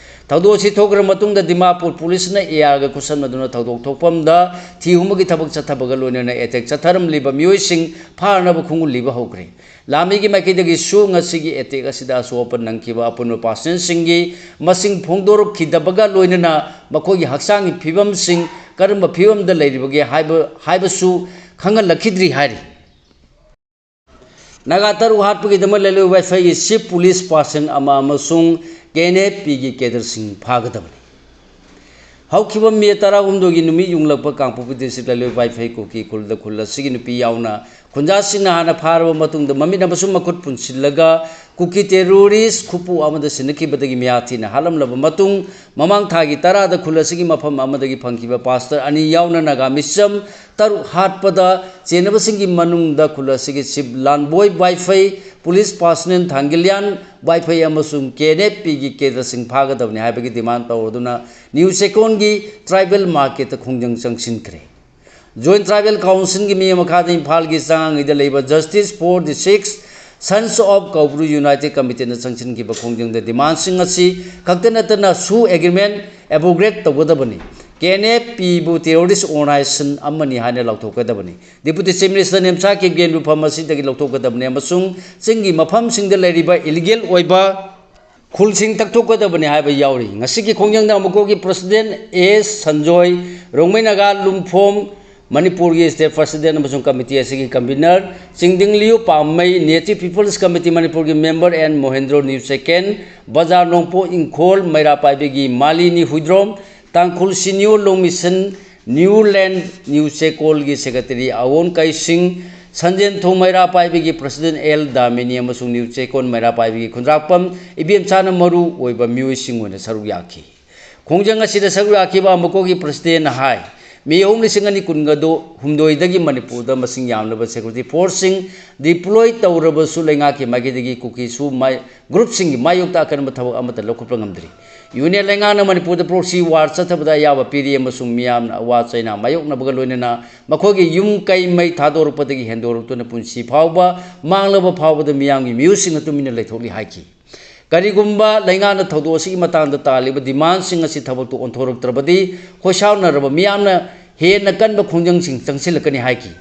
ꯊꯧꯗꯣꯛ ꯑꯁꯤ ꯊꯣꯛꯈ꯭ꯔ ꯃꯇꯨꯡꯗ ꯗꯤꯃꯥꯄꯨꯔ ꯄꯨꯂꯤꯁꯅ ꯑꯦ ꯑꯥꯔꯒ ꯈꯨꯠꯁꯝꯅꯗꯨꯅ ꯊꯧꯗꯣꯛ ꯊꯣꯛꯐꯝꯗ ꯊꯤ ꯍꯨꯝꯕꯒꯤ ꯊꯕꯛ ꯆꯠꯊꯕꯒ ꯂꯣꯏꯅꯅ ꯑꯦꯇꯦꯛ ꯆꯠꯊꯔꯝꯂꯤꯕ ꯃꯤꯑꯣꯏꯁꯤꯡ ꯐꯥꯅꯅꯕ ꯈꯣꯡꯒꯨꯜ ꯂꯤꯕ ꯍꯧꯈ꯭ꯔꯦ꯫ ꯂꯥꯟꯃꯤꯒꯤ ꯃꯥꯏꯀꯩꯗꯒꯤꯁꯨ ꯉꯁꯤꯒꯤ ꯑꯦꯇꯦꯛ ꯑꯁꯤꯗ ꯑꯁꯣꯛ ꯑꯄꯟ ꯅꯪꯈꯤꯕ ꯑꯄꯨꯟꯕ ꯄꯥꯔꯁꯅꯦꯜꯁꯤꯡꯒꯤ ꯃꯁꯤꯡ ꯐꯣꯡꯗꯣꯔꯛꯈꯤꯗꯕꯒ ꯂꯣꯏꯅꯅ ꯃꯈꯣꯏꯒꯤ ꯍꯛꯆꯥꯡꯒꯤ ꯐꯤꯕꯝꯁꯤꯡ ꯀꯔꯝꯕ ꯐꯤꯕꯝꯗ ꯂꯩꯔꯤꯕꯒꯦ ꯍꯥꯏꯕ, ꯍꯥꯏꯕꯁꯨ ꯈꯪꯍꯜꯂꯛꯈꯤꯗ꯭ꯔꯤ ꯍꯥꯏꯔꯤ꯫ ꯅꯥꯒꯥ ꯇꯔꯨꯛ ꯍꯥꯠꯄꯒꯤꯗꯃꯛ ꯂꯩꯂꯣꯏ ꯋꯥꯏꯐꯩꯒꯤ chief police person ꯑꯃ ꯑꯃꯁꯨꯡ ꯀꯦ ꯑꯦꯟ ꯑꯦꯐ ꯄꯤꯒꯤ cadreꯁꯤꯡ ꯐꯥꯒꯗꯕꯅꯤ꯫ ꯍꯧꯈꯤꯕ ꯃꯦ ꯇꯔꯥꯍꯨꯝꯗꯣꯏꯒꯤ ꯅꯨꯃꯤꯠ ꯌꯨꯡꯂꯛꯄ ꯀꯥꯡꯄꯣꯛꯄꯤ district ꯂꯩꯂꯣꯏ ꯋꯥꯏꯐꯩ ꯀꯨꯀꯤ ꯈꯨꯜꯗ ꯈꯨꯜ ꯑꯁꯤꯒꯤ ꯅꯨꯄꯤ ꯌꯥꯎꯅ ꯈꯨꯟꯖꯥꯁꯤꯡꯅ ꯍꯥꯟꯅ ꯐꯥꯔꯕ ꯃꯇꯨꯡꯗ ꯃꯃꯤꯠ ꯑꯃꯁꯨꯡ ꯃꯈꯨꯠ ꯄꯨꯟꯁꯤꯜꯂꯒ ꯀꯨꯀꯤ terrorist ꯈꯨꯄꯨ ꯑꯃꯗ ꯁꯤꯟꯅꯈꯤꯕꯗꯒꯤ ꯃꯤꯍꯥꯠ ꯊꯤꯅ ꯍꯥꯠꯂꯝꯂꯕ ꯃꯇꯨꯡ, ꯃꯃꯥꯡ ꯊꯥꯒꯤ ꯇꯔꯥꯗ ꯈꯨꯜ ꯑꯁꯤꯒꯤ ꯃꯐꯝ ꯑꯃꯗꯒꯤ ꯐꯪꯈꯤꯕ pastor ꯑꯅꯤ ꯌꯥꯎꯅ ꯅꯥꯒꯥ ꯃꯤꯆꯝ ꯇꯔꯨꯛ ꯍꯥꯠꯄꯗ ꯆꯦꯟꯅꯕꯁꯤꯡꯒꯤ ꯃꯅꯨꯡꯗ ꯈꯨꯜ ꯑꯁꯤꯒꯤ chief ꯂꯥꯟꯕꯣꯏ ꯋꯥꯏꯐꯩ, police personnel ꯊꯥꯡꯒꯤꯂꯤꯌꯥꯟ ꯋꯥꯏꯐꯩ ꯑꯃꯁꯨꯡ ꯀꯦ ꯑꯦꯟ ꯑꯦꯐ ꯄꯤꯒꯤ cadreꯁꯤꯡ ꯐꯥꯒꯗꯕꯅꯤ ꯍꯥꯏꯕꯒꯤ demand ꯇꯧꯔꯗꯨꯅ ꯅ꯭ꯌꯨ ꯆꯦꯀꯣꯟꯒꯤ tribal marketꯇ ꯈꯣꯡꯖꯪ ꯆꯪꯁꯤꯟꯈ꯭ꯔꯦ꯫ Joint Tribal Councilꯒꯤ ꯃꯤ ꯃꯈꯥꯗ ꯏꯝꯐꯥꯜꯒꯤ ꯆꯉꯥꯡꯉꯩꯗ ꯂꯩꯕ Justice for the Six Sons of Kaubru United Committeeꯅ ꯆꯪꯁꯤꯟꯈꯤꯕ ꯈꯣꯡꯖꯪꯗ demandꯁꯤꯡ ꯑꯁꯤ ꯈꯛꯇ ꯅꯠꯇꯅ ꯁꯨ agreement abrogate ꯇꯧꯒꯗꯕꯅꯤ꯫ ꯀꯦ ꯑꯦꯟ ꯑꯦꯐ ꯄꯤꯕꯨ terrorist organization ꯑꯃꯅꯤ ꯍꯥꯏꯅ ꯂꯥꯎꯊꯣꯛꯀꯗꯕꯅꯤ꯫ Deputy Chief Minister ꯅꯦꯝꯁꯥ ꯀꯤꯞꯒꯦꯟꯕꯨ ꯐꯝ ꯑꯁꯤꯗꯒꯤ ꯂꯧꯊꯣꯛꯀꯗꯕꯅꯤ ꯑꯃꯁꯨꯡ ꯆꯤꯡꯒꯤ ꯃꯐꯝꯁꯤꯡꯗ ꯂꯩꯔꯤꯕ illegal ꯑꯣꯏꯕ ꯈꯨꯜꯁꯤꯡ ꯇꯛꯊꯣꯛꯀꯗꯕꯅꯤ ꯍꯥꯏꯕ ꯌꯥꯎꯔꯤ꯫ ꯉꯁꯤꯒꯤ ꯈꯣꯡꯖꯪꯗ ꯑꯃꯨꯛꯀꯣꯒꯤ president ꯑꯦꯁ ꯁꯟꯖꯣꯏ, ꯔꯣꯡꯃꯩ ꯅꯥꯒꯥ ꯂꯨꯝꯐꯣꯝ, ꯃꯅꯤꯄꯨꯔꯒꯤ state president ꯑꯃꯁꯨꯡ committee ꯑꯁꯤꯒꯤ convener, ꯆꯤꯡꯗꯤꯡꯂꯤꯌꯨ ꯄꯥꯝꯃꯩ, Native People's Committee ꯃꯅꯤꯄꯨꯔꯒꯤ member ꯑꯦꯟ ꯃꯣꯍꯦꯟꯗ꯭ꯔꯣ, ꯅ꯭ꯌꯨ ꯆꯦꯀꯦꯟ, ꯕꯖꯥꯔ ꯅꯣꯡꯄꯣꯛ ꯏꯪꯈꯣꯜ ꯃꯩꯔꯥ ꯄꯥꯏꯕꯤꯒꯤ ꯃꯥꯂꯤꯅꯤ ꯍꯨꯏꯗ꯭ꯔꯣꯝ, ꯇꯥꯡꯈꯨꯜ ꯁꯤꯅꯤꯌꯣ ꯂꯣꯡꯃꯤꯁꯟ, ꯅ꯭ꯌꯨ ꯂꯦꯟ ꯅ꯭ꯌꯨ ꯆꯦꯀꯣꯜꯒꯤ secretary ꯑꯋꯣꯟ ꯀꯩꯁꯤꯡ, ꯁꯟꯖꯦꯟꯊꯣꯡ ꯃꯩꯔꯥ ꯄꯥꯏꯕꯤꯒꯤ president ꯑꯦꯜ ꯗꯥꯃꯤꯅꯤ ꯑꯃꯁꯨꯡ ꯅ꯭ꯌꯨ ꯆꯦꯀꯣꯟ ꯃꯩꯔꯥ ꯄꯥꯏꯕꯤꯒꯤ ꯈꯨꯟꯗ꯭ꯔꯥꯛꯄꯝ ꯏꯕꯦꯝꯆꯥꯅ ꯃꯔꯨ ꯑꯣꯏꯕ ꯃꯤꯑꯣꯏꯁꯤꯡ ꯑꯣꯏꯅ ꯁꯔꯨꯛ ꯌꯥꯈꯤ꯫ ꯈꯣꯡꯖꯪ ꯑꯁꯤꯗ ꯁꯔꯨꯛ ꯌꯥꯈꯤꯕ ꯑꯃꯨꯛꯀꯣꯒꯤ presidentꯅ ꯍꯥꯏ, ꯃꯤ ꯑꯍꯨꯝ ꯂꯤꯁꯤꯡ ꯑꯅꯤ ꯀꯨꯟꯒ ꯍꯨꯝꯗꯣꯏꯗꯒꯤ ꯃꯅꯤꯄꯨꯔꯗ ꯃꯁꯤꯡ ꯌꯥꯝꯂꯕ security forceꯁꯤꯡ deploy ꯇꯧꯔꯕꯁꯨ ꯂꯩꯉꯥꯛꯀꯤ ꯃꯥꯏꯀꯩꯗꯒꯤ ꯀꯨꯀꯤꯁꯨ ꯃꯥꯏ-, groupꯁꯤꯡꯒꯤ ꯃꯥꯌꯣꯛꯇ ꯑꯀꯟꯕ ꯊꯕꯛ ꯑꯃꯠꯇ ꯂꯧꯈꯠꯄ ꯉꯝꯗ꯭ꯔꯤ꯫ Union ꯂꯩꯉꯥꯛꯅ ꯃꯅꯤꯄꯨꯔꯗ proxy war ꯆꯠꯊꯕꯗ ꯑꯌꯥꯕ ꯄꯤꯔꯤ ꯑꯃꯁꯨꯡ ꯃꯤꯌꯥꯝꯅ ꯑꯋꯥ ꯆꯩꯅꯥ ꯃꯥꯌꯣꯛꯅꯕꯒ ꯂꯣꯏꯅꯅ ꯃꯈꯣꯏꯒꯤ ꯌꯨꯝ ꯀꯩ ꯃꯩ ꯊꯥꯗꯣꯔꯛꯄꯗꯒꯤ ꯍꯦꯟꯗꯣꯔꯛꯇꯨꯅ ꯄꯨꯟꯁꯤ ꯐꯥꯎꯕ ꯃꯥꯡꯂꯕ ꯐꯥꯎꯕꯗ ꯃꯤꯌꯥꯝꯒꯤ ꯃꯤꯍꯨꯠꯁꯤꯡꯅ ꯇꯨꯃꯤꯟꯅ ꯂꯩꯊꯣꯛꯂꯤ ꯍꯥꯏꯈꯤ꯫ ꯀꯔꯤꯒꯨꯝꯕ ꯂꯩꯉꯥꯛꯅ ꯊꯧꯗꯣꯛ ꯑꯁꯤꯒꯤ ꯃꯇꯥꯡꯗ ꯇꯥꯜꯂꯤꯕ demandꯁꯤꯡ ꯑꯁꯤ ꯊꯕꯛꯇ ꯑꯣꯟꯊꯣꯔꯛꯇ꯭ꯔꯕꯗꯤ ꯈꯣꯏꯁꯥꯎꯅꯔꯕ ꯃꯤꯌꯥꯝꯅ ꯍꯦꯟꯅ ꯀꯟꯕ ꯈꯣꯡꯖꯪꯁꯤꯡ ꯆꯪꯁꯤꯜꯂꯛꯀꯅꯤ ꯍꯥꯏꯈꯤ꯫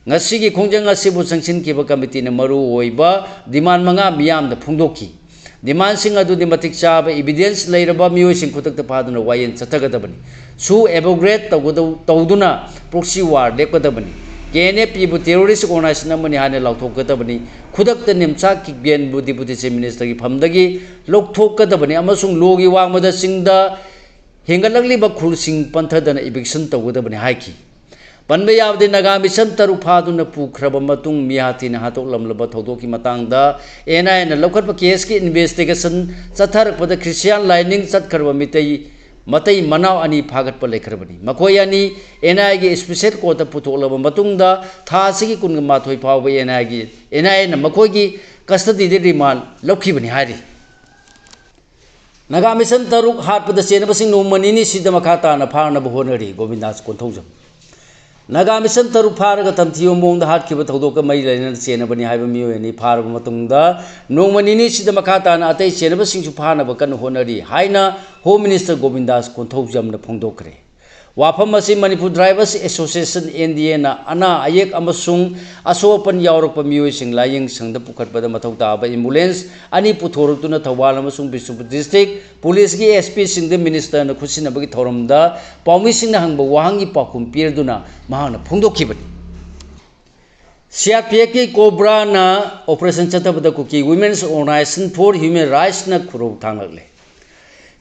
ꯉꯁꯤꯒꯤ ꯈꯣꯡꯖꯪ ꯑꯁꯤꯕꯨ ꯆꯪꯁꯤꯟꯈꯤꯕ committeeꯅ ꯃꯔꯨ ꯑꯣꯏꯕ demand ꯃꯉꯥ ꯃꯤꯌꯥꯝꯗ ꯐꯣꯡꯗꯣꯛꯈꯤ꯫ Demandꯁꯤꯡ ꯑꯗꯨꯗꯤ ꯃꯇꯤꯛ ꯆꯥꯕ evidence ꯂꯩꯔꯕ ꯃꯤꯑꯣꯏꯁꯤꯡ ꯈꯨꯗꯛꯇ ꯐꯥꯗꯨꯅ ꯋꯥꯌꯦꯜ ꯆꯠꯊꯒꯗꯕꯅꯤ꯫ ꯁꯨ abrogate ꯇꯧꯒꯗꯧ-, ꯇꯧꯗꯨꯅ proxy war ꯂꯦꯞꯀꯗꯕꯅꯤ꯫ ꯀꯦ ꯑꯦꯟ ꯑꯦꯐ ꯄꯤꯕꯨ terrorist organization ꯑꯃꯅꯤ ꯍꯥꯏꯅ ꯂꯥꯎꯊꯣꯛꯀꯗꯕꯅꯤ꯫ ꯈꯨꯗꯛꯇ ꯅꯦꯝꯆꯥ ꯀꯤꯞꯒꯦꯟꯕꯨ Deputy Chief Ministerꯒꯤ ꯐꯝꯗꯒꯤ ꯂꯧꯊꯣꯛꯀꯗꯕꯅꯤ ꯑꯃꯁꯨꯡ ꯂꯣꯒꯤ ꯋꯥꯡꯃꯗ ꯆꯤꯡꯗ ꯍꯦꯟꯒꯠꯂꯛꯂꯤꯕ ꯈꯨꯜꯁꯤꯡ ꯄꯟꯊꯗꯅ eviction ꯇꯧꯒꯗꯕꯅꯤ ꯍꯥꯏꯈꯤ꯫ ꯄꯟꯕ ꯌꯥꯕꯗꯤ ꯅꯥꯒꯥ ꯃꯤꯁꯟ ꯇꯔꯨꯛ ꯐꯥꯗꯨꯅ ꯄꯨꯈ꯭ꯔꯕ ꯃꯇꯨꯡ ꯃꯤꯍꯥꯊꯤꯅ ꯍꯥꯠꯇꯣꯛꯂꯝꯂꯕ ꯊꯧꯗꯣꯛꯀꯤ ꯃꯇꯥꯡꯗ NIAꯅ ꯂꯧꯈꯠꯄ caseꯀꯤ investigation ꯆꯠꯊꯔꯛꯄꯗ Christian ꯂꯥꯏꯅꯤꯡ ꯆꯠꯈ꯭ꯔꯕ ꯃꯤꯇꯩ ꯃꯇꯩ ꯃꯅꯥꯎ ꯑꯅꯤ ꯐꯥꯒꯠꯄ ꯂꯩꯈ꯭ꯔꯕꯅꯤ꯫ ꯃꯈꯣꯏ ꯑꯅꯤ NIAꯒꯤ special courtꯇ ꯄꯨꯊꯣꯛꯂꯕ ꯃꯇꯨꯡꯗ ꯊꯥ ꯑꯁꯤꯒꯤ ꯀꯨꯟꯃꯥꯊꯣꯏ ꯐꯥꯎꯕ NIAꯒꯤ, NIAꯅ ꯃꯈꯣꯏꯒꯤ custodyꯗ remand ꯂꯧꯈꯤꯕꯅꯤ ꯍꯥꯏꯔꯤ꯫ ꯅꯥꯒꯥ ꯃꯤꯁꯟ ꯇꯔꯨꯛ ꯍꯥꯠꯄꯗ ꯆꯦꯟꯅꯕꯁꯤꯡ ꯅꯣꯡꯃ ꯅꯤꯅꯤꯁꯤꯗ ꯃꯈꯥ ꯇꯥꯅ ꯐꯥꯅꯕ ꯍꯣꯠꯅꯔꯤ ꯒꯣꯕꯤꯟꯗꯥꯁ ꯀꯣꯟꯊꯧꯖꯝ꯫ ꯅꯥꯒꯥ ꯃꯤꯁꯟ ꯇꯔꯨꯛ ꯐꯥꯔꯒ ꯇꯝꯊꯤꯕ ꯃꯑꯣꯡꯗ ꯍꯥꯠꯈꯤꯕ ꯊꯧꯗꯣꯛꯀ ꯃꯔꯤ ꯂꯩꯅꯅ ꯆꯦꯟꯅꯕꯅꯤ ꯍꯥꯏꯕ ꯃꯤꯑꯣꯏ ꯑꯅꯤ ꯐꯥꯔꯕ ꯃꯇꯨꯡꯗ ꯅꯣꯡꯃ ꯅꯤꯅꯤꯁꯤꯗ ꯃꯈꯥ ꯇꯥꯅ ꯑꯇꯩ ꯆꯦꯟꯅꯕꯁꯤꯡꯁꯨ ꯐꯥꯅꯕ ꯀꯟꯅ ꯍꯣꯠꯅꯔꯤ ꯍꯥꯏꯅ Home Minister ꯒꯣꯕꯤꯟꯗꯥꯁ ꯀꯣꯟꯊꯧꯖꯝꯅ ꯐꯣꯡꯗꯣꯛꯈ꯭ꯔꯦ꯫ ꯋꯥꯐꯝ ꯑꯁꯤ Manipur Drivers Association, NDAꯅ ꯑꯅꯥ ꯑꯌꯦꯛ ꯑꯃꯁꯨꯡ ꯑꯁꯣꯛ ꯑꯄꯟ ꯌꯥꯎꯔꯛꯄ ꯃꯤꯑꯣꯏꯁꯤꯡ ꯂꯥꯏꯌꯦꯡ ꯁꯪꯗ ꯄꯨꯈꯠꯄꯗ ꯃꯊꯧ ꯇꯥꯕ ambulance ꯑꯅꯤ ꯄꯨꯊꯣꯔꯛꯇꯨꯅ ꯊꯧꯕꯥꯜ ꯑꯃꯁꯨꯡ ꯕꯤꯁꯅꯨꯄꯨꯔ district policeꯀꯤ SPꯁꯤꯡꯗ ministerꯅ ꯈꯨꯠꯁꯤꯟꯅꯕꯒꯤ ꯊꯧꯔꯝꯗ ꯄꯥꯎꯃꯤꯁꯤꯡꯅ ꯍꯪꯕ ꯋꯥꯍꯪꯒꯤ ꯄꯥꯎꯈꯨꯝ ꯄꯤꯔꯗꯨꯅ ꯃꯍꯥꯛꯅ ꯐꯣꯡꯗꯣꯛꯈꯤꯕꯅꯤ꯫ CRPFꯀꯤ COBRAꯅ operation ꯆꯠꯊꯕꯗ Kuki Women's Organization for Human Rightsꯅ ꯈꯨꯔꯧ ꯊꯥꯡꯂꯛꯂꯦ꯫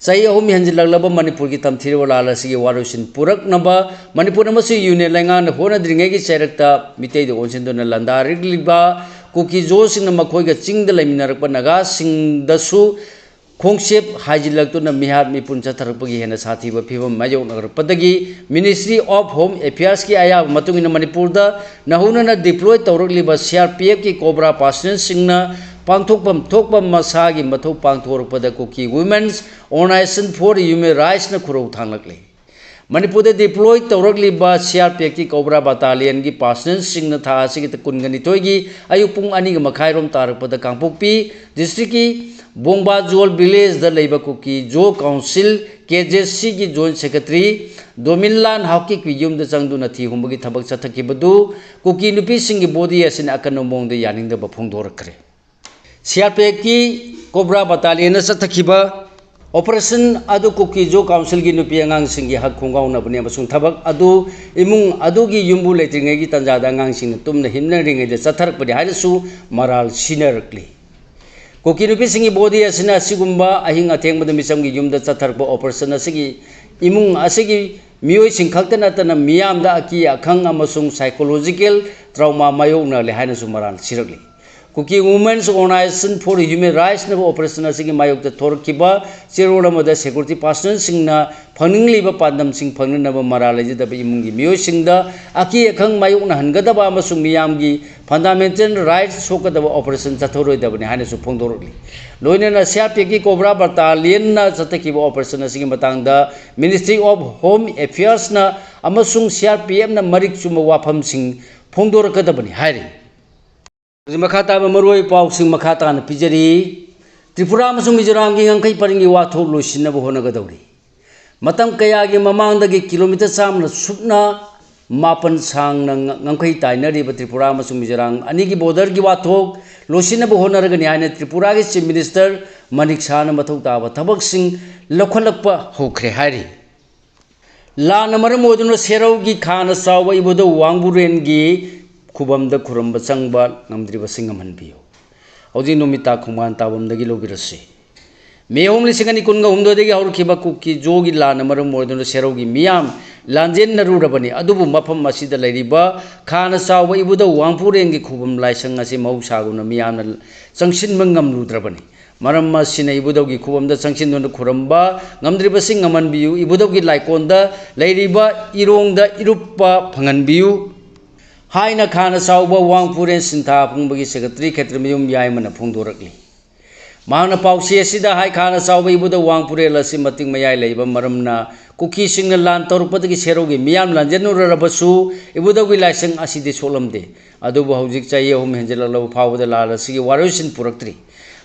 ꯆꯍꯤ ꯑꯍꯨꯝ ꯍꯦꯟꯖꯤꯜꯂꯛꯂꯕ ꯃꯅꯤꯄꯨꯔꯒꯤ ꯇꯝꯊꯤꯔꯕ ꯂꯥꯜ ꯑꯁꯤꯒꯤ ꯋꯥꯔꯣꯏꯁꯤꯟ ꯄꯨꯔꯛꯅꯕ ꯃꯅꯤꯄꯨꯔ ꯑꯃꯁꯨꯡ ꯌꯨꯅꯤꯌꯟ ꯂꯩꯉꯥꯛꯅ ꯍꯣꯠꯅꯗ꯭ꯔꯤꯉꯩꯒꯤ ꯆꯩꯔꯛꯇ ꯃꯤꯇꯩꯗ ꯑꯣꯟꯁꯤꯟꯗꯨꯅ ꯂꯥꯟꯗꯥꯔꯛꯂꯤꯕ ꯀꯨꯀꯤ ꯖꯣꯁꯤꯡꯅ ꯃꯈꯣꯏꯒ ꯆꯤꯡꯗ ꯂꯩꯃꯤꯟꯅꯔꯛꯄ ꯅꯥꯒꯥꯁꯤꯡꯗꯁꯨ ꯈꯣꯡꯆꯦꯞ ꯍꯥꯏꯖꯤꯜꯂꯛꯇꯨꯅ ꯃꯤꯍꯥꯠ ꯃꯤꯄꯨꯟ ꯆꯠꯊꯔꯛꯄꯒꯤ ꯍꯦꯟꯅ ꯁꯥꯊꯤꯕ ꯐꯤꯕꯝ ꯃꯥꯌꯣꯛꯅꯔꯛꯄꯗꯒꯤ Ministry of Home Affairsꯀꯤ ꯑꯌꯥꯕ ꯃꯇꯨꯡ ꯏꯟꯅ ꯃꯅꯤꯄꯨꯔꯗ ꯅꯧꯍꯧꯅꯅ deploy ꯇꯧꯔꯛꯂꯤꯕ CRPFꯀꯤ COBRA personnelꯁꯤꯡꯅ ꯄꯥꯡꯊꯣꯛꯐꯝ ꯊꯣꯛꯄ ꯃꯁꯥꯒꯤ ꯃꯊꯧ ꯄꯥꯡꯊꯣꯔꯛꯄꯗ Kuki Women's Organization for Human Rightsꯅ ꯈꯨꯔꯧ ꯊꯥꯡꯂꯛꯂꯤ꯫ ꯃꯅꯤꯄꯨꯔꯗ deploy ꯇꯧꯔꯛꯂꯤꯕ CRPFꯀꯤ COBRA battalionꯒꯤ personnelꯁꯤꯡꯅ ꯊꯥ ꯑꯁꯤꯒꯤ ꯀꯨꯟꯒ ꯅꯤꯊꯣꯏꯒꯤ ꯑꯌꯨꯛ ꯄꯨꯡ ꯑꯅꯤꯒ ꯃꯈꯥꯏꯔꯣꯝ ꯇꯥꯔꯛꯄꯗ ꯀꯥꯡꯄꯣꯛꯄꯤ districtꯀꯤ ꯕꯣꯡꯕꯥꯖꯣꯜ villageꯗ ꯂꯩꯕ ꯀꯨꯀꯤ ꯖꯣ council, KJCꯒꯤ joint secretary ꯗꯣꯃꯤꯟꯂꯥꯜ ꯍꯥꯎꯀꯤꯞꯀꯤ ꯌꯨꯝꯗ ꯆꯪꯗꯨꯅ ꯊꯤ ꯍꯨꯝꯕꯒꯤ ꯊꯕꯛ ꯆꯠꯊꯈꯤꯕꯗꯨ ꯀꯨꯀꯤ ꯅꯨꯄꯤꯁꯤꯡꯒꯤ body ꯑꯁꯤꯅ ꯑꯀꯟꯕ ꯃꯑꯣꯡꯗ ꯌꯥꯅꯤꯡꯗꯕ ꯐꯣꯡꯗꯣꯔꯛꯈ꯭ꯔꯦ꯫ CRPFꯀꯤ COBRA battalionꯅ ꯆꯠꯊꯈꯤꯕ ꯑꯣꯄꯔꯦꯁꯟ ꯑꯗꯨ ꯀꯨꯀꯤ ꯖꯣ ꯀꯥꯎꯟꯁꯤꯜꯒꯤ ꯅꯨꯄꯤ ꯑꯉꯥꯡꯁꯤꯡꯒꯤ ꯍꯛ ꯈꯣꯡꯒꯥꯎꯅꯕꯅꯤ ꯑꯃꯁꯨꯡ ꯊꯕꯛ ꯑꯗꯨ ꯏꯃꯨꯡ ꯑꯗꯨꯒꯤ ꯌꯨꯝꯕꯨ ꯂꯩꯇ꯭ꯔꯤꯉꯩꯒꯤ ꯇꯥꯟꯖꯥꯗ ꯑꯉꯥꯡꯁꯤꯡꯅ ꯇꯨꯝꯅ ꯍꯤꯞꯅꯔꯤꯉꯩꯗ ꯆꯠꯊꯔꯛꯄꯅꯤ ꯍꯥꯏꯅꯁꯨ ꯃꯔꯥꯜ ꯁꯤꯅꯔꯛꯂꯤ꯫ ꯀꯨꯀꯤ ꯅꯨꯄꯤꯁꯤꯡꯒꯤ ꯕꯣꯗꯤ ꯑꯁꯤꯅ ꯑꯁꯤꯒꯨꯝꯕ ꯑꯍꯤꯡ ꯑꯊꯦꯡꯕꯗ ꯃꯤꯆꯝꯒꯤ ꯌꯨꯝꯗ ꯆꯠꯊꯔꯛꯄ ꯑꯣꯄꯔꯦꯁꯟ ꯑꯁꯤꯒꯤ ꯏꯃꯨꯡ ꯑꯁꯤꯒꯤ ꯃꯤꯑꯣꯏꯁꯤꯡ ꯈꯛꯇ ꯅꯠꯇꯅ ꯃꯤꯌꯥꯝꯗ ꯑꯀꯤ ꯑꯈꯪ ꯑꯃꯁꯨꯡ psychological trauma ꯃꯥꯌꯣꯛꯅꯍꯜꯂꯦ ꯍꯥꯏꯅꯁꯨ ꯃꯔꯥꯜ ꯁꯤꯔꯛꯂꯤ꯫ Kuki Women's Organization for Human Rightsꯅ ꯑꯣꯄꯔꯦꯁꯟ ꯑꯁꯤꯒꯤ ꯃꯥꯌꯣꯛꯇ ꯊꯣꯔꯛꯈꯤꯕ ꯆꯦꯔꯣꯜ ꯑꯃꯗ ꯁꯦꯀ꯭ꯌꯨꯔꯤꯇꯤ ꯄꯥꯔꯁꯅꯦꯜꯁꯤꯡꯅ ꯐꯪꯅꯤꯡꯂꯤꯕ ꯄꯥꯟꯗꯝꯁꯤꯡ ꯐꯪꯅꯅꯕ ꯃꯔꯥꯜ ꯂꯩꯖꯗꯕ ꯏꯃꯨꯡꯒꯤ ꯃꯤꯑꯣꯏꯁꯤꯡꯗ ꯑꯀꯤ ꯑꯈꯪ ꯃꯥꯌꯣꯛꯅꯍꯟꯒꯗꯕ ꯑꯃꯁꯨꯡ ꯃꯤꯌꯥꯝꯒꯤ ꯐꯟꯗꯥꯃꯦꯟꯇꯦꯜ ꯔꯥꯏꯠꯁ ꯁꯣꯛꯀꯗꯕ ꯑꯣꯄꯔꯦꯁꯟ ꯆꯠꯊꯔꯣꯏꯗꯕꯅꯤ ꯍꯥꯏꯅꯁꯨ ꯐꯣꯡꯗꯣꯔꯛꯂꯤ꯫ ꯂꯣꯏꯅꯅ ꯁꯤꯑꯥꯔꯄꯤꯑꯦꯐꯀꯤ ꯀꯣꯕ꯭ꯔꯥ ꯕꯇꯥꯂꯤꯌꯟꯅ ꯆꯠꯊꯈꯤꯕ ꯑꯣꯄꯔꯦꯁꯟ ꯑꯁꯤꯒꯤ ꯃꯇꯥꯡꯗ Ministry of Home Affairsꯅ ꯑꯃꯁꯨꯡ ꯁꯤꯑꯥꯔꯄꯤꯑꯦꯐꯅ ꯃꯔꯤꯛ ꯆꯨꯝꯕ ꯋꯥꯐꯝꯁꯤꯡ ꯐꯣꯡꯗꯣꯔꯛꯀꯗꯕꯅꯤ ꯍꯥꯏꯔꯤ꯫ ꯍꯧꯖꯤꯛ ꯃꯈꯥ ꯇꯥꯕ ꯃꯔꯨꯑꯣꯏꯕ ꯄꯥꯎꯁꯤꯡ ꯃꯈꯥ ꯇꯥꯅ ꯄꯤꯖꯔꯤ꯫ ꯇ꯭ꯔꯤꯄꯨꯔꯥ ꯑꯃꯁꯨꯡ ꯃꯤꯖꯣꯔꯥꯝꯒꯤ ꯉꯝꯈꯩ ꯄꯔꯤꯡꯒꯤ ꯋꯥꯊꯣꯛ ꯂꯣꯏꯁꯤꯟꯅꯕ ꯍꯣꯠꯅꯒꯗꯧꯔꯤ꯫ ꯃꯇꯝ ꯀꯌꯥꯒꯤ ꯃꯃꯥꯡꯗꯒꯤ ꯀꯤꯂꯣꯃꯤꯇꯔ ꯆꯥꯝꯃꯅ ꯁꯨꯞꯅ ꯃꯥꯄꯟ ꯁꯥꯡꯅ ꯉ-, ꯉꯝꯈꯩ ꯇꯥꯏꯅꯔꯤꯕ ꯇ꯭ꯔꯤꯄꯨꯔꯥ ꯑꯃꯁꯨꯡ ꯃꯤꯖꯣꯔꯥꯝ ꯑꯅꯤꯒꯤ ꯕꯣꯔꯗꯔꯒꯤ ꯋꯥꯊꯣꯛ ꯂꯣꯏꯁꯤꯟꯅꯕ ꯍꯣꯠꯅꯔꯒꯅꯤ ꯍꯥꯏꯅ ꯇ꯭ꯔꯤꯄꯨꯔꯥꯒꯤ ꯆꯤꯐ ꯃꯤꯅꯤꯁꯇꯔ ꯃꯅꯤꯛ ꯁꯥꯍꯅ ꯃꯊꯧ ꯇꯥꯕ ꯊꯕꯛꯁꯤꯡ ꯂꯧꯈꯠꯂꯛꯄ ꯍꯧꯈ꯭ꯔꯦ ꯍꯥꯏꯔꯤ꯫ ꯂꯥꯟꯅ ꯃꯔꯝ ꯑꯣꯏꯗꯨꯅ ꯁꯦꯔꯧꯒꯤ ꯈꯥꯅ ꯆꯥꯎꯕ ꯏꯕꯨꯙꯧ ꯋꯥꯡꯕꯨꯔꯦꯟꯒꯤ ꯈꯨꯕꯝꯗ ꯈꯨꯔꯨꯝꯕ ꯆꯪꯕ ꯉꯝꯗ꯭ꯔꯤꯕꯁꯤꯡ ꯉꯝꯍꯟꯕꯤꯌꯨ꯫ ꯍꯧꯖꯤꯛ ꯅꯨꯃꯤꯠ ꯇꯥ ꯈꯣꯡꯕꯥꯟ ꯇꯥꯐꯝꯗꯒꯤ ꯂꯧꯕꯤꯔꯁꯤ꯫ ꯃꯦ ꯑꯍꯨꯝ, ꯂꯤꯁꯤꯡ ꯑꯅꯤ ꯀꯨꯟꯒ ꯍꯨꯝꯗꯣꯏꯗꯒꯤ ꯍꯧꯔꯛꯈꯤꯕ ꯀꯨꯀꯤ ꯖꯣꯒꯤ ꯂꯥꯟꯅ ꯃꯔꯝ ꯑꯣꯏꯗꯨꯅ ꯁꯦꯔꯧꯒꯤ ꯃꯤꯌꯥꯝ ꯂꯥꯟꯖꯦꯟꯅꯔꯨꯔꯕꯅꯤ꯫ ꯑꯗꯨꯕꯨ ꯃꯐꯝ ꯑꯁꯤꯗ ꯂꯩꯔꯤꯕ ꯈꯥꯅ ꯆꯥꯎꯕ ꯏꯕꯨꯙꯧ ꯋꯥꯡꯄꯨꯔꯦꯟꯒꯤ ꯈꯨꯕꯝ ꯂꯥꯏꯁꯪ ꯑꯁꯤ ꯃꯍꯧꯁꯥꯒꯨꯝꯅ ꯃꯤꯌꯥꯝꯅ ꯆꯪꯁꯤꯟꯕ ꯉꯝꯂꯨꯗ꯭ꯔꯕꯅꯤ꯫ ꯃꯔꯝ ꯑꯁꯤꯅ ꯏꯕꯨꯙꯧꯒꯤ ꯈꯨꯕꯝꯗ ꯆꯪꯁꯤꯟꯗꯨꯅ ꯈꯨꯔꯨꯝꯕ ꯉꯝꯗ꯭ꯔꯤꯕꯁꯤꯡ ꯉꯝꯍꯟꯕꯤꯌꯨ꯫ ꯏꯕꯨꯙꯧꯒꯤ ꯂꯥꯏꯀꯣꯟꯗ ꯂꯩꯔꯤꯕ ꯏꯔꯣꯡꯗ ꯏꯔꯨꯞꯄ ꯐꯪꯍꯟꯕꯤꯌꯨ ꯍꯥꯏꯅ ꯈꯥꯅ ꯆꯥꯎꯕ ꯋꯥꯡꯄꯨꯔꯦꯟ ꯁꯤꯟꯊꯥ ꯑꯄꯨꯡꯕꯒꯤ ꯁꯦꯀ꯭ꯔꯦꯇꯔꯤ ꯈꯦꯇ꯭ꯔꯤꯃꯌꯨꯝ ꯌꯥꯏꯃꯅ ꯐꯣꯡꯗꯣꯔꯛꯂꯤ꯫ ꯃꯍꯥꯛꯅ ꯄꯥꯎꯆꯦ ꯑꯁꯤꯗ ꯍꯥꯏ, ꯈꯥꯅ ꯆꯥꯎꯕ ꯏꯕꯨꯙꯧ ꯋꯥꯡꯄꯨꯔꯦꯜ ꯑꯁꯤ ꯃꯇꯤꯛ ꯃꯌꯥꯏ ꯂꯩꯕ ꯃꯔꯝꯅ ꯀꯨꯀꯤꯁꯤꯡꯅ ꯂꯥꯟ ꯇꯧꯔꯛꯄꯗꯒꯤ ꯁꯦꯔꯧꯒꯤ ꯃꯤꯌꯥꯝ ꯂꯥꯟꯖꯦꯟꯅꯔꯨꯔꯕꯁꯨ ꯏꯕꯨꯙꯧꯒꯤ ꯂꯥꯏꯁꯪ ꯑꯁꯤꯗꯤ ꯁꯣꯛꯂꯝꯗꯦ꯫ ꯑꯗꯨꯕꯨ ꯍꯧꯖꯤꯛ ꯆꯍꯤ ꯑꯍꯨꯝ ꯍꯦꯟꯖꯜꯂꯛꯂꯕ ꯐꯥꯎꯕꯗ ꯂꯥꯟ ꯑꯁꯤꯒꯤ ꯋꯥꯔꯣꯏꯁꯤꯟ ꯄꯨꯔꯛꯇ꯭ꯔꯤ꯫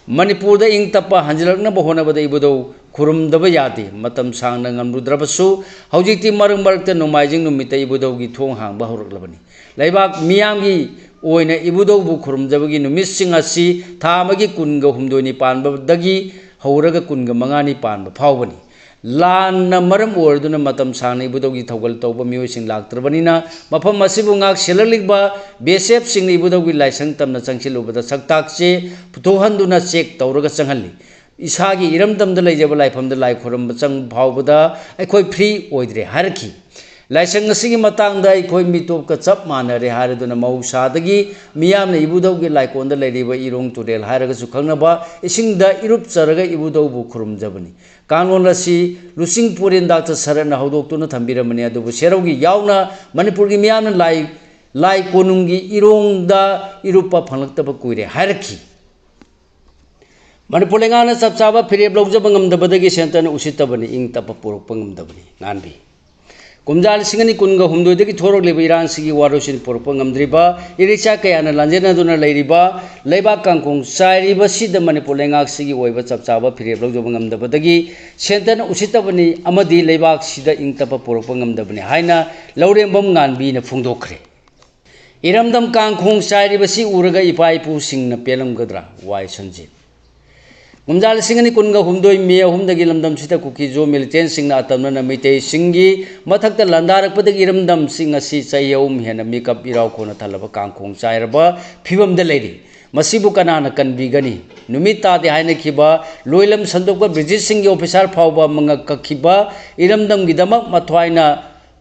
ꯃꯅꯤꯄꯨꯔꯗ ꯏꯪ ꯇꯞꯄ ꯍꯟꯖꯤꯜꯂꯛꯅꯕ ꯍꯣꯠꯅꯕꯗ ꯏꯕꯨꯙꯧ ꯈꯨꯔꯨꯝꯗꯕ ꯌꯥꯗꯦ꯫ ꯃꯇꯝ ꯁꯥꯡꯅ ꯉꯝꯂꯨꯗ꯭ꯔꯕꯁꯨ ꯍꯧꯖꯤꯛꯇꯤ ꯃꯔꯛ ꯃꯔꯛꯇ ꯅꯣꯡꯃꯥꯏꯖꯤꯡ ꯅꯨꯃꯤꯠꯇ ꯏꯕꯨꯙꯧꯒꯤ ꯊꯣꯡ ꯍꯥꯡꯕ ꯍꯧꯔꯛꯂꯕꯅꯤ꯫ ꯂꯩꯕꯥꯛ ꯃꯤꯌꯥꯝꯒꯤ ꯑꯣꯏꯅ ꯏꯕꯨꯙꯧꯕꯨ ꯈꯨꯔꯨꯝꯖꯕꯒꯤ ꯅꯨꯃꯤꯠꯁꯤꯡ ꯑꯁꯤ ꯊꯥ ꯑꯃꯒꯤ ꯀꯨꯟꯒ ꯍꯨꯝꯗꯣꯏꯅꯤ ꯄꯥꯟꯕꯗꯒꯤ ꯍꯧꯔꯒ ꯀꯨꯟꯒ ꯃꯉꯥꯅꯤ ꯄꯥꯟꯕ ꯐꯥꯎꯕꯅꯤ꯫ ꯂꯥꯟꯅ ꯃꯔꯝ ꯑꯣꯏꯔꯗꯨꯅ ꯃꯇꯝ ꯁꯥꯡꯅ ꯏꯕꯨꯙꯧꯒꯤ ꯊꯧꯒꯜ ꯇꯧꯕ ꯃꯤꯑꯣꯏꯁꯤꯡ ꯂꯥꯛꯇ꯭ꯔꯕꯅꯤꯅ, ꯃꯐꯝ ꯑꯁꯤꯕꯨ ꯉꯥꯛ ꯁꯦꯜꯂꯛꯂꯤꯕ ꯕꯤ ꯑꯦꯁ ꯑꯦꯐꯁꯤꯡꯅ ꯏꯕꯨꯙꯧꯒꯤ ꯂꯥꯏꯁꯪ ꯇꯝꯅ ꯆꯪꯁꯤꯜꯂꯨꯕꯗ ꯁꯛꯇꯥꯛꯁꯦ ꯄꯨꯊꯣꯛꯍꯟꯗꯨꯅ ꯆꯦꯛ ꯇꯧꯔꯒ ꯆꯪꯍꯜꯂꯤ꯫ ꯏꯁꯥꯒꯤ ꯏꯔꯝꯗꯝꯗ ꯂꯩꯖꯕ ꯂꯥꯏꯐꯝꯗ ꯂꯥꯏ ꯈꯨꯔꯨꯝꯕ ꯆꯪꯕ ꯐꯥꯎꯕꯗ ꯑꯩꯈꯣꯏ ꯐ꯭ꯔꯤ ꯑꯣꯏꯗ꯭ꯔꯦ ꯍꯥꯏꯔꯛꯈꯤ꯫ ꯂꯥꯏꯁꯪ ꯑꯁꯤꯒꯤ ꯃꯇꯥꯡꯗ ꯑꯩꯈꯣꯏ ꯃꯤꯇꯣꯞꯀ ꯆꯞ ꯃꯥꯟꯅꯔꯦ ꯍꯥꯏꯔꯗꯨꯅ ꯃꯍꯧꯁꯥꯗꯒꯤ ꯃꯤꯌꯥꯝꯅ ꯏꯕꯨꯙꯧꯒꯤ ꯂꯥꯏꯀꯣꯟꯗ ꯂꯩꯔꯤꯕ ꯏꯔꯣꯡ ꯇꯨꯔꯦꯜ ꯍꯥꯏꯔꯒꯁꯨ ꯈꯪꯅꯕ ꯏꯁꯤꯡꯗ ꯏꯔꯨꯞꯆꯔꯒ ꯏꯕꯨꯙꯧꯕꯨ ꯈꯨꯔꯨꯝꯖꯕꯅꯤ꯫ ꯀꯥꯡꯂꯣꯟ ꯑꯁꯤ ꯂꯨꯆꯤꯡ ꯄꯨꯔꯦꯟ ꯗꯥꯛꯇꯔ ꯁꯔꯠꯅ ꯍꯧꯗꯣꯛꯇꯨꯅ ꯊꯝꯕꯤꯔꯝꯕꯅꯤ, ꯑꯗꯨꯕꯨ ꯁꯦꯔꯧꯒꯤ ꯌꯥꯎꯅ ꯃꯅꯤꯄꯨꯔꯒꯤ ꯃꯤꯌꯥꯝꯅ ꯂꯥꯏ, ꯂꯥꯏ ꯀꯣꯅꯨꯡꯒꯤ ꯏꯔꯣꯡꯗ ꯏꯔꯨꯞꯄ ꯐꯪꯂꯛꯇꯕ ꯀꯨꯏꯔꯦ ꯍꯥꯏꯔꯛꯈꯤ꯫ ꯃꯅꯤꯄꯨꯔ ꯂꯩꯉꯥꯛꯅ ꯆꯞ ꯆꯥꯕ ꯐꯤꯔꯦꯞ ꯂꯧꯖꯕ ꯉꯝꯗꯕꯗꯒꯤ ꯁꯦꯟꯇꯔꯅ ꯎꯁꯤꯠꯇꯕꯅꯤ, ꯏꯪ ꯇꯞꯄ ꯄꯨꯔꯛꯄ ꯉꯝꯗꯕꯅꯤ꯫ ꯉꯥꯟꯕꯤ꯫ ꯀꯨꯝꯖꯥ ꯂꯤꯁꯤꯡ ꯑꯅꯤ ꯀꯨꯟꯒ ꯍꯨꯝꯗꯣꯏꯗꯒꯤ ꯊꯣꯔꯛꯂꯤꯕ ꯏꯔꯥꯡꯁꯤꯒꯤ ꯋꯥꯔꯣꯏꯁꯤꯟ ꯄꯨꯔꯛꯄ ꯉꯝꯗ꯭ꯔꯤꯕ, ꯏꯔꯩꯆꯥ ꯀꯌꯥꯅ ꯂꯥꯟꯖꯦꯟꯅꯗꯨꯅ ꯂꯩꯔꯤꯕ ꯂꯩꯕꯥꯛ ꯀꯥꯡꯈꯣꯡ ꯆꯥꯏꯔꯤꯕꯁꯤꯗ ꯃꯅꯤꯄꯨꯔ ꯂꯩꯉꯥꯛꯁꯤꯒꯤ ꯑꯣꯏꯕ ꯆꯞ ꯆꯥꯕ ꯐꯤꯔꯦꯞ ꯂꯧꯖꯕ ꯉꯝꯗꯕꯗꯒꯤ ꯁꯦꯟꯇꯔꯅ ꯎꯁꯤꯠꯇꯕꯅꯤ ꯑꯃꯗꯤ ꯂꯩꯕꯥꯛꯁꯤꯗ ꯏꯪ ꯇꯞꯄ ꯄꯨꯔꯛꯄ ꯉꯝꯗꯕꯅꯤ ꯍꯥꯏꯅ ꯂꯧꯔꯦꯝꯕꯝ ꯉꯥꯟꯕꯤꯅ ꯐꯣꯡꯗꯣꯛꯈ꯭ꯔꯦ꯫ ꯏꯔꯝꯗꯝ ꯀꯥꯡꯈꯣꯡ ꯆꯥꯏꯔꯤꯕꯁꯤ ꯎꯔꯒ ꯏꯄꯥ ꯏꯄꯨꯁꯤꯡꯅ ꯄꯦꯜꯂꯝꯒꯗ꯭ꯔꯥ? ꯋꯥꯏ ꯁꯟꯖꯤꯠ꯫ ꯀꯨꯝꯖꯥ ꯂꯤꯁꯤꯡ ꯑꯅꯤ ꯀꯨꯟꯒ ꯍꯨꯝꯗꯣꯏ ꯃꯦ ꯑꯍꯨꯝꯗꯒꯤ ꯂꯝꯗꯝꯁꯤꯗ ꯀꯨꯀꯤ ꯖꯣ ꯃꯤꯂꯤꯇꯦꯟꯁꯤꯡꯅ ꯑꯇꯝꯅꯅ ꯃꯩꯇꯩꯁꯤꯡꯒꯤ ꯃꯊꯛꯇ ꯂꯥꯟꯗꯥꯔꯛꯄꯗꯒꯤ ꯏꯔꯝꯗꯝꯁꯤꯡ ꯑꯁꯤ ꯆꯍꯤ ꯑꯍꯨꯝ ꯍꯦꯟꯅ ꯃꯤꯀꯞ ꯏꯔꯥꯎꯈꯣꯅ ꯊꯜꯂꯕ ꯀꯥꯡꯈꯣꯡ ꯆꯥꯏꯔꯕ ꯐꯤꯕꯝꯗ ꯂꯩꯔꯤ꯫ ꯃꯁꯤꯕꯨ ꯀꯅꯥꯅ ꯀꯟꯕꯤꯒꯅꯤ? ꯅꯨꯃꯤꯠ ꯇꯥꯗꯦ ꯍꯥꯏꯅꯈꯤꯕ ꯂꯣꯏꯂꯝ ꯁꯟꯗꯣꯛꯄ ꯕ꯭ꯔꯤꯇꯤꯁꯁꯤꯡꯒꯤ ꯑꯣꯐꯤꯁꯥꯔ ꯐꯥꯎꯕ ꯃꯉꯛ ꯀꯛꯈꯤꯕ ꯏꯔꯝꯗꯝꯒꯤꯗꯃꯛ ꯃꯊ꯭ꯋꯥꯏꯅ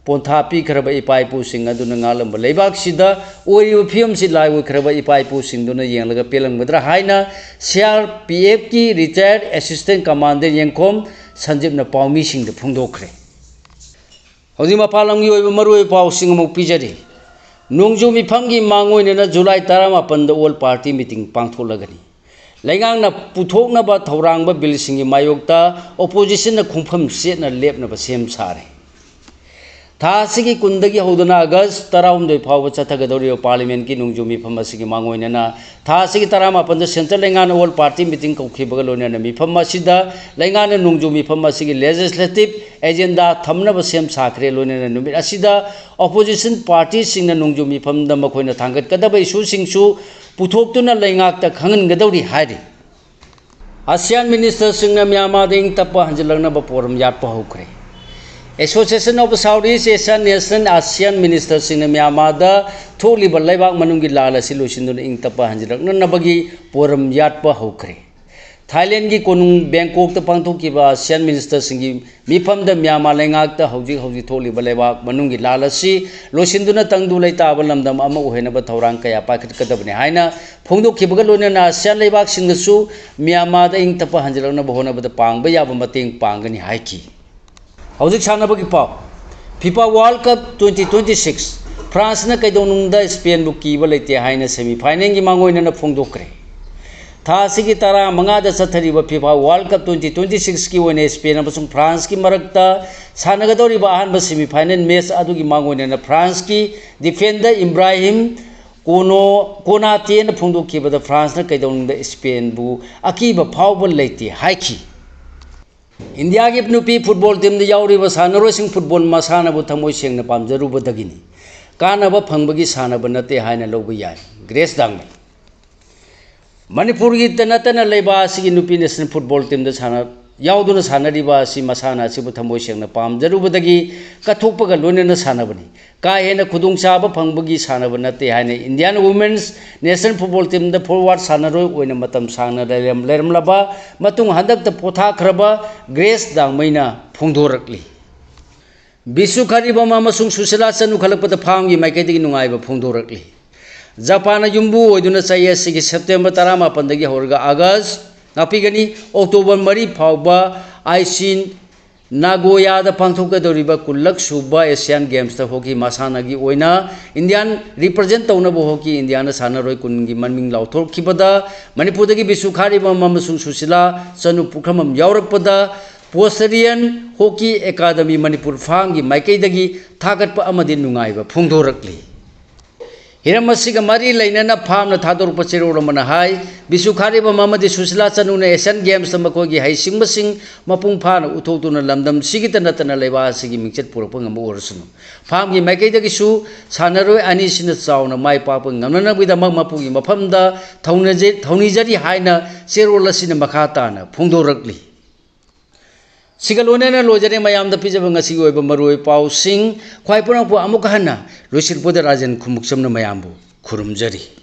ꯄꯣꯟꯊꯥ ꯄꯤꯈ꯭ꯔꯕ ꯏꯄꯥ ꯏꯄꯨꯁꯤꯡ ꯑꯗꯨꯅ ꯉꯥꯛꯂꯝꯕ ꯂꯩꯕꯥꯛꯁꯤꯗ ꯑꯣꯏꯔꯤꯕ ꯐꯤꯕꯝꯁꯤ ꯂꯥꯏ ꯑꯣꯏꯈ꯭ꯔꯕ ꯏꯄꯥ ꯏꯄꯨꯁꯤꯡꯗꯨꯅ ꯌꯦꯡꯂꯒ ꯄꯦꯜꯂꯝꯒꯗ꯭ꯔꯥ ꯍꯥꯏꯅ ꯁꯤ ꯑꯥꯔ ꯄꯤ ꯑꯦꯐꯀꯤ retired assistant commander ꯌꯦꯡꯈꯣꯝ ꯁꯟꯖꯤꯞꯅ ꯄꯥꯎꯃꯤꯁꯤꯡꯗ ꯐꯣꯡꯗꯣꯛꯈ꯭ꯔꯦ꯫ ꯍꯧꯖꯤꯛ ꯃꯄꯥꯟ ꯂꯝꯒꯤ ꯑꯣꯏꯕ ꯃꯔꯨꯑꯣꯏꯕ ꯄꯥꯎꯁꯤꯡ ꯑꯃꯨꯛ ꯄꯤꯖꯔꯤ꯫ ꯅꯣꯡꯖꯨ ꯃꯤꯐꯝꯒꯤ ꯃꯥꯡꯑꯣꯏꯅꯅ ꯖꯨꯂꯥꯏ ꯇꯔꯥꯃꯥꯄꯟꯗ all party meeting ꯄꯥꯡꯊꯣꯛꯂꯒꯅꯤ꯫ ꯂꯩꯉꯥꯛꯅ ꯄꯨꯊꯣꯛꯅꯕ ꯊꯧꯔꯥꯡꯕ ꯕꯤꯜꯁꯤꯡꯒꯤ ꯃꯥꯌꯣꯛꯇ ꯑꯣꯄꯣꯖꯤꯁꯟꯅ ꯈꯣꯡꯐꯝ ꯆꯦꯠꯅ ꯂꯦꯞꯅꯕ ꯁꯦꯝ ꯁꯥꯔꯦ꯫ ꯊꯥ ꯑꯁꯤꯒꯤ ꯀꯨꯟꯗꯒꯤ ꯍꯧꯗꯨꯅ ꯑꯥꯒꯁ ꯇꯔꯥꯍꯨꯝꯗꯣꯏ ꯐꯥꯎꯕ ꯆꯠꯊꯒꯗꯧꯔꯤꯕ ꯄꯥꯔꯂꯤꯌꯥꯃꯦꯟꯠꯀꯤ ꯅꯣꯡꯖꯨ ꯃꯤꯐꯝ ꯑꯁꯤꯒꯤ ꯃꯥꯡꯑꯣꯏꯅꯅ ꯊꯥ ꯑꯁꯤꯒꯤ ꯇꯔꯥꯃꯥꯄꯟꯗ ꯁꯦꯟꯇ꯭ꯔꯦꯜ ꯂꯩꯉꯥꯛꯅ all party meeting ꯀꯧꯈꯤꯕꯒ ꯂꯣꯏꯅꯅ ꯃꯤꯐꯝ ꯑꯁꯤꯗ ꯂꯩꯉꯥꯛꯅ ꯅꯣꯡꯖꯨ ꯃꯤꯐꯝ ꯑꯁꯤꯒꯤ legislative agenda ꯊꯝꯅꯕ ꯁꯦꯝ ꯁꯥꯈ꯭ꯔꯦ꯫ ꯂꯣꯏꯅꯅ ꯅꯨꯃꯤꯠ ꯑꯁꯤꯗ ꯑꯣꯄꯣꯖꯤꯁꯟ ꯄꯥꯔꯇꯤꯁꯤꯡꯅ ꯅꯣꯡꯖꯨ ꯃꯤꯐꯝꯗ ꯃꯈꯣꯏꯅ ꯊꯥꯡꯒꯠꯀꯗꯕ ꯏꯁꯨꯁꯤꯡꯁꯨ ꯄꯨꯊꯣꯛꯇꯨꯅ ꯂꯩꯉꯥꯛꯇ ꯈꯪꯍꯟꯒꯗꯧꯔꯤ ꯍꯥꯏꯔꯤ꯫ ꯑꯥꯁꯤꯌꯥꯟ ꯃꯤꯅꯤꯁꯇꯔꯁꯤꯡꯅ ꯃ꯭ꯌꯥꯟꯃꯥꯔꯗ ꯏꯪ ꯇꯞꯄ ꯍꯟꯖꯤꯜꯂꯛꯅꯕ ꯄꯣꯔꯝ ꯌꯥꯠꯄ ꯍꯧꯈ꯭ꯔꯦ꯫ Association of south east Asian nation, ASEAN ꯃꯤꯅꯤꯁꯇꯔꯁꯤꯡꯅ ꯃ꯭ꯌꯥꯟꯃꯥꯔꯗ ꯊꯣꯛꯂꯤꯕ ꯂꯩꯕꯥꯛ ꯃꯅꯨꯡꯒꯤ ꯂꯥꯜ ꯑꯁꯤ ꯂꯣꯏꯁꯤꯟꯗꯨꯅ ꯏꯪ ꯇꯞꯄ ꯍꯟꯖꯤꯜꯂꯛꯅꯅꯕꯒꯤ ꯄꯣꯔꯝ ꯌꯥꯠꯄ ꯍꯧꯈ꯭ꯔꯦ꯫ ꯊꯥꯏꯂꯦꯟꯒꯤ ꯀꯣꯅꯨꯡ ꯕꯦꯡꯀꯣꯛꯇ ꯄꯥꯡꯊꯣꯛꯈꯤꯕ ꯑꯥꯁꯤꯌꯥꯟ ꯃꯤꯅꯤꯁꯇꯔꯁꯤꯡꯒꯤ ꯃꯤꯐꯝꯗ ꯃ꯭ꯌꯥꯟꯃꯥꯔ ꯂꯩꯉꯥꯛꯇ ꯍꯧꯖꯤꯛ ꯍꯧꯖꯤꯛ ꯊꯣꯛꯂꯤꯕ ꯂꯩꯕꯥꯛ ꯃꯅꯨꯡꯒꯤ ꯂꯥꯜ ꯑꯁꯤ ꯂꯣꯏꯁꯤꯟꯗꯨꯅ ꯇꯪꯗꯨ ꯂꯩꯇꯥꯕ ꯂꯝꯗꯝ ꯑꯃ ꯑꯣꯏꯍꯟꯅꯕ ꯊꯧꯔꯥꯡ ꯀꯌꯥ ꯄꯥꯏꯈꯠꯀꯗꯕꯅꯤ ꯍꯥꯏꯅ ꯐꯣꯡꯗꯣꯛꯈꯤꯕꯒ ꯂꯣꯏꯅꯅ ꯑꯥꯁꯤꯌꯥꯟ ꯂꯩꯕꯥꯛꯁꯤꯡꯅꯁꯨ ꯃ꯭ꯌꯥꯟꯃꯥꯔꯗ ꯏꯪ ꯇꯞꯄ ꯍꯟꯖꯤꯜꯂꯛꯅꯕ ꯍꯣꯠꯅꯕꯗ ꯄꯥꯡꯕ ꯌꯥꯕ ꯃꯇꯦꯡ ꯄꯥꯡꯒꯅꯤ ꯍꯥꯏꯈꯤ꯫ ꯍꯧꯖꯤꯛ ꯁꯥꯟꯅꯕꯒꯤ ꯄꯥꯎ꯫ FIFA world cup twenty twenty six, ꯐ꯭ꯔꯥꯟꯁꯅ ꯀꯩꯗꯧꯅꯨꯡꯗ ꯁ꯭ꯄꯦꯟꯕꯨ ꯀꯤꯕ ꯂꯩꯇꯦ ꯍꯥꯏꯅ ꯁꯦꯃꯤ ꯐꯥꯏꯅꯦꯜꯒꯤ ꯃꯥꯡꯑꯣꯏꯅꯅ ꯐꯣꯡꯗꯣꯛꯈ꯭ꯔꯦ꯫ ꯊꯥ ꯑꯁꯤꯒꯤ ꯇꯔꯥꯃꯉꯥꯗ ꯆꯠꯊꯔꯤꯕ FIFA world cup twenty twenty ꯁꯤꯛꯁꯀꯤ ꯑꯣꯏꯅ ꯁ꯭ꯄꯦꯟ ꯑꯃꯁꯨꯡ ꯐ꯭ꯔꯥꯟꯁꯀꯤ ꯃꯔꯛꯇ ꯁꯥꯟꯅꯒꯗꯧꯔꯤꯕ ꯑꯍꯥꯟꯕ ꯁꯦꯃꯤ ꯐꯥꯏꯅꯦꯜ ꯃꯦꯆ ꯑꯗꯨꯒꯤ ꯃꯥꯡꯑꯣꯏꯅꯅ ꯐ꯭ꯔꯥꯟꯁꯀꯤ ꯗꯤꯐꯦꯟꯗꯔ ꯏꯕ꯭ꯔꯥꯍꯤꯝ ꯀꯣꯅꯣ ꯀꯣꯅꯥꯇꯦꯅ ꯐꯣꯡꯗꯣꯛꯈꯤꯕꯗ ꯐ꯭ꯔꯥꯟꯁꯅ ꯀꯩꯗꯧꯅꯨꯡꯗ ꯁ꯭ꯄꯦꯟꯕꯨ ꯑꯀꯤꯕ ꯐꯥꯎꯕ ꯂꯩꯇꯦ ꯍꯥꯏꯈꯤ꯫ ꯏꯟꯗꯤꯌꯥꯒꯤ ꯅꯨꯄꯤ ꯐꯨꯠꯕꯣꯜ ꯇꯤꯝꯗ ꯌꯥꯎꯔꯤꯕ ꯁꯥꯟꯅꯔꯣꯏꯁꯤꯡ ꯐꯨꯠꯕꯣꯜ ꯃꯁꯥꯟꯅꯕꯨ ꯊꯃꯣꯏ ꯁꯦꯡꯅ ꯄꯥꯝꯖꯔꯨꯕꯗꯒꯤꯅꯤ꯫ ꯀꯥꯟꯅꯕ ꯐꯪꯕꯒꯤ ꯁꯥꯟꯅꯕ ꯅꯠꯇꯦ ꯍꯥꯏꯅ ꯂꯧꯕ ꯌꯥꯏ꯫ ꯒ꯭ꯔꯦꯁ ꯗꯥꯡꯃꯩ꯫ ꯃꯅꯤꯄꯨꯔꯒꯤꯇ ꯅꯠꯇꯅ ꯂꯩꯕꯥꯛ ꯑꯁꯤꯒꯤ ꯅꯨꯄꯤ ꯅꯦꯁꯅꯦꯜ ꯐꯨꯠꯕꯣꯜ ꯇꯤꯝꯗ ꯁꯥꯟꯅ-, ꯌꯥꯎꯗꯨꯅ ꯁꯥꯟꯅꯔꯤꯕ ꯑꯁꯤ ꯃꯁꯥꯟꯅ ꯑꯁꯤꯕꯨ ꯊꯃꯣꯏ ꯁꯦꯡꯅ ꯄꯥꯝꯖꯔꯨꯕꯗꯒꯤ ꯀꯠꯊꯣꯛꯄꯒ ꯂꯣꯏꯅꯅ ꯁꯥꯟꯅꯕꯅꯤ꯫ ꯀꯥ ꯍꯦꯟꯅ ꯈꯨꯗꯣꯡꯆꯥꯕ ꯐꯪꯕꯒꯤ ꯁꯥꯟꯅꯕ ꯅꯠꯇꯦ ꯍꯥꯏꯅ ꯏꯟꯗꯤꯌꯥꯟ ꯋꯨꯃꯦꯟꯁ ꯅꯦꯁꯅꯦꯜ ꯐꯨꯠꯕꯣꯜ ꯇꯤꯝꯗ ꯐꯣꯔꯋꯥꯔꯗ ꯁꯥꯟꯅꯔꯣꯏ ꯑꯣꯏꯅ ꯃꯇꯝ ꯁꯥꯡꯅ ꯂꯩꯔꯝ-, ꯂꯩꯔꯝꯂꯕ ꯃꯇꯨꯡ ꯍꯟꯗꯛꯇ ꯄꯣꯊꯥꯈ꯭ꯔꯕ ꯒ꯭ꯔꯦꯁ ꯗꯥꯡꯃꯩꯅ ꯐꯣꯡꯗꯣꯔꯛꯂꯤ꯫ ꯕꯤꯁꯨ ꯈꯥꯔꯤꯕꯝ ꯑꯃꯁꯨꯡ ꯁꯨꯁꯤꯂꯥ ꯆꯅꯨ ꯈꯜꯂꯛꯄꯗ ꯐꯥꯝꯒꯤ ꯃꯥꯏꯀꯩꯗꯒꯤ ꯅꯨꯡꯉꯥꯏꯕ ꯐꯣꯡꯗꯣꯔꯛꯂꯤ꯫ ꯖꯄꯥꯟꯅ ꯌꯨꯝꯕꯨ ꯑꯣꯏꯗꯨꯅ ꯆꯍꯤ ꯑꯁꯤꯒꯤ ꯁꯦꯞꯇꯦꯝꯕꯔ ꯇꯔꯥꯃꯥꯄꯟꯗꯒꯤ ꯍꯧꯔꯒ ꯑꯥꯒꯁ, ꯉꯥꯛꯄꯤꯒꯅꯤ, ꯑꯣꯛꯇꯣꯕꯔ ꯃꯔꯤ ꯐꯥꯎꯕ ꯑꯥꯏꯆꯤ ꯅꯥꯒꯣꯌꯥꯗ ꯄꯥꯡꯊꯣꯛꯀꯗꯧꯔꯤꯕ ꯀꯨꯟꯂꯛ ꯁꯨꯕ ꯑꯦꯁꯤꯌꯥꯟ ꯒꯦꯝꯁꯇ ꯍꯣꯀꯤ ꯃꯁꯥꯟꯅꯒꯤ ꯑꯣꯏꯅ ꯏꯟꯗꯤꯌꯥꯟ ꯔꯤꯄ꯭ꯔꯖꯦꯟ ꯇꯧꯅꯕ ꯍꯣꯀꯤ ꯏꯟꯗꯤꯌꯥꯅ ꯁꯥꯟꯅꯔꯣꯏ ꯀꯨꯟꯒꯤ ꯃꯃꯤꯡ ꯂꯥꯎꯊꯣꯛꯈꯤꯕꯗ ꯃꯅꯤꯄꯨꯔꯗꯒꯤ ꯕꯤꯁꯨ ꯈꯥꯔꯤꯕꯝ ꯑꯃꯁꯨꯡ ꯁꯨꯁꯤꯂꯥ ꯆꯅꯨ ꯄꯨꯈ꯭ꯔꯝꯕꯝ ꯌꯥꯎꯔꯛꯄꯗ ꯄꯣꯁꯇꯔꯤꯌꯟ ꯍꯣꯀꯤ ꯑꯦꯀꯥꯗꯃꯤ ꯃꯅꯤꯄꯨꯔ ꯐꯥꯝꯒꯤ ꯃꯥꯏꯀꯩꯗꯒꯤ ꯊꯥꯒꯠꯄ ꯑꯃꯗꯤ ꯅꯨꯡꯉꯥꯏꯕ ꯐꯣꯡꯗꯣꯔꯛꯂꯤ꯫ ꯍꯤꯔꯝ ꯑꯁꯤꯒ ꯃꯔꯤ ꯂꯩꯅꯅ ꯐꯥꯝꯅ ꯊꯥꯗꯣꯔꯛꯄ ꯆꯦꯔꯣꯜ ꯑꯃꯅ ꯍꯥꯏ, ꯕꯤꯁꯨ ꯈꯥꯔꯤꯕꯝ ꯑꯃꯗꯤ ꯁꯨꯁꯤꯂꯥ ꯆꯅꯨꯅ ꯑꯦꯁꯤꯌꯥꯟ ꯒꯦꯝꯁꯇ ꯃꯈꯣꯏꯒꯤ ꯍꯩꯁꯤꯡꯕꯁꯤꯡ ꯃꯄꯨꯡ ꯐꯥꯅ ꯎꯠꯊꯣꯛꯇꯨꯅ ꯂꯝꯗꯝꯁꯤꯒꯤꯇ ꯅꯠꯇꯅ ꯂꯩꯕꯥꯛ ꯑꯁꯤꯒꯤ ꯃꯤꯡꯆꯠ ꯄꯨꯔꯛꯄ ꯉꯝꯕ ꯑꯣꯏꯔꯁꯅꯨ꯫ ꯐꯥꯝꯒꯤ ꯃꯥꯏꯀꯩꯗꯒꯤꯁꯨ ꯁꯥꯟꯅꯔꯣꯏ ꯑꯅꯤꯁꯤꯅ ꯆꯥꯎꯅ ꯃꯥꯏ ꯄꯥꯛꯄ ꯉꯝꯅꯅꯕꯒꯤꯗꯃꯛ ꯃꯄꯨꯒꯤ ꯃꯐꯝꯗ ꯊꯧꯅꯤꯖ-, ꯊꯧꯅꯤꯖꯔꯤ ꯍꯥꯏꯅ ꯆꯦꯔꯣꯜ ꯑꯁꯤꯅ ꯃꯈꯥ ꯇꯥꯅ ꯐꯣꯡꯗꯣꯔꯛꯂꯤ꯫ ꯁꯤꯒ ꯂꯣꯏꯅꯅ ꯂꯣꯏꯖꯔꯦ ꯃꯌꯥꯝꯗ ꯄꯤꯖꯕ ꯉꯁꯤꯒꯤ ꯑꯣꯏꯕ ꯃꯔꯨꯑꯣꯏ ꯄꯥꯎꯁꯤꯡ꯫ ꯈ꯭ꯋꯥꯏ ꯄꯨꯔꯥꯡꯄꯨ ꯑꯃꯨꯛꯀ ꯍꯟꯅ ꯂꯣꯏꯁꯤꯜꯂꯛꯄꯗ ꯔꯥꯖꯦꯟ ꯈꯨꯃꯨꯛꯆꯝꯅ ꯃꯌꯥꯝꯕꯨ ꯈꯨꯔꯨꯝꯖꯔꯤ꯫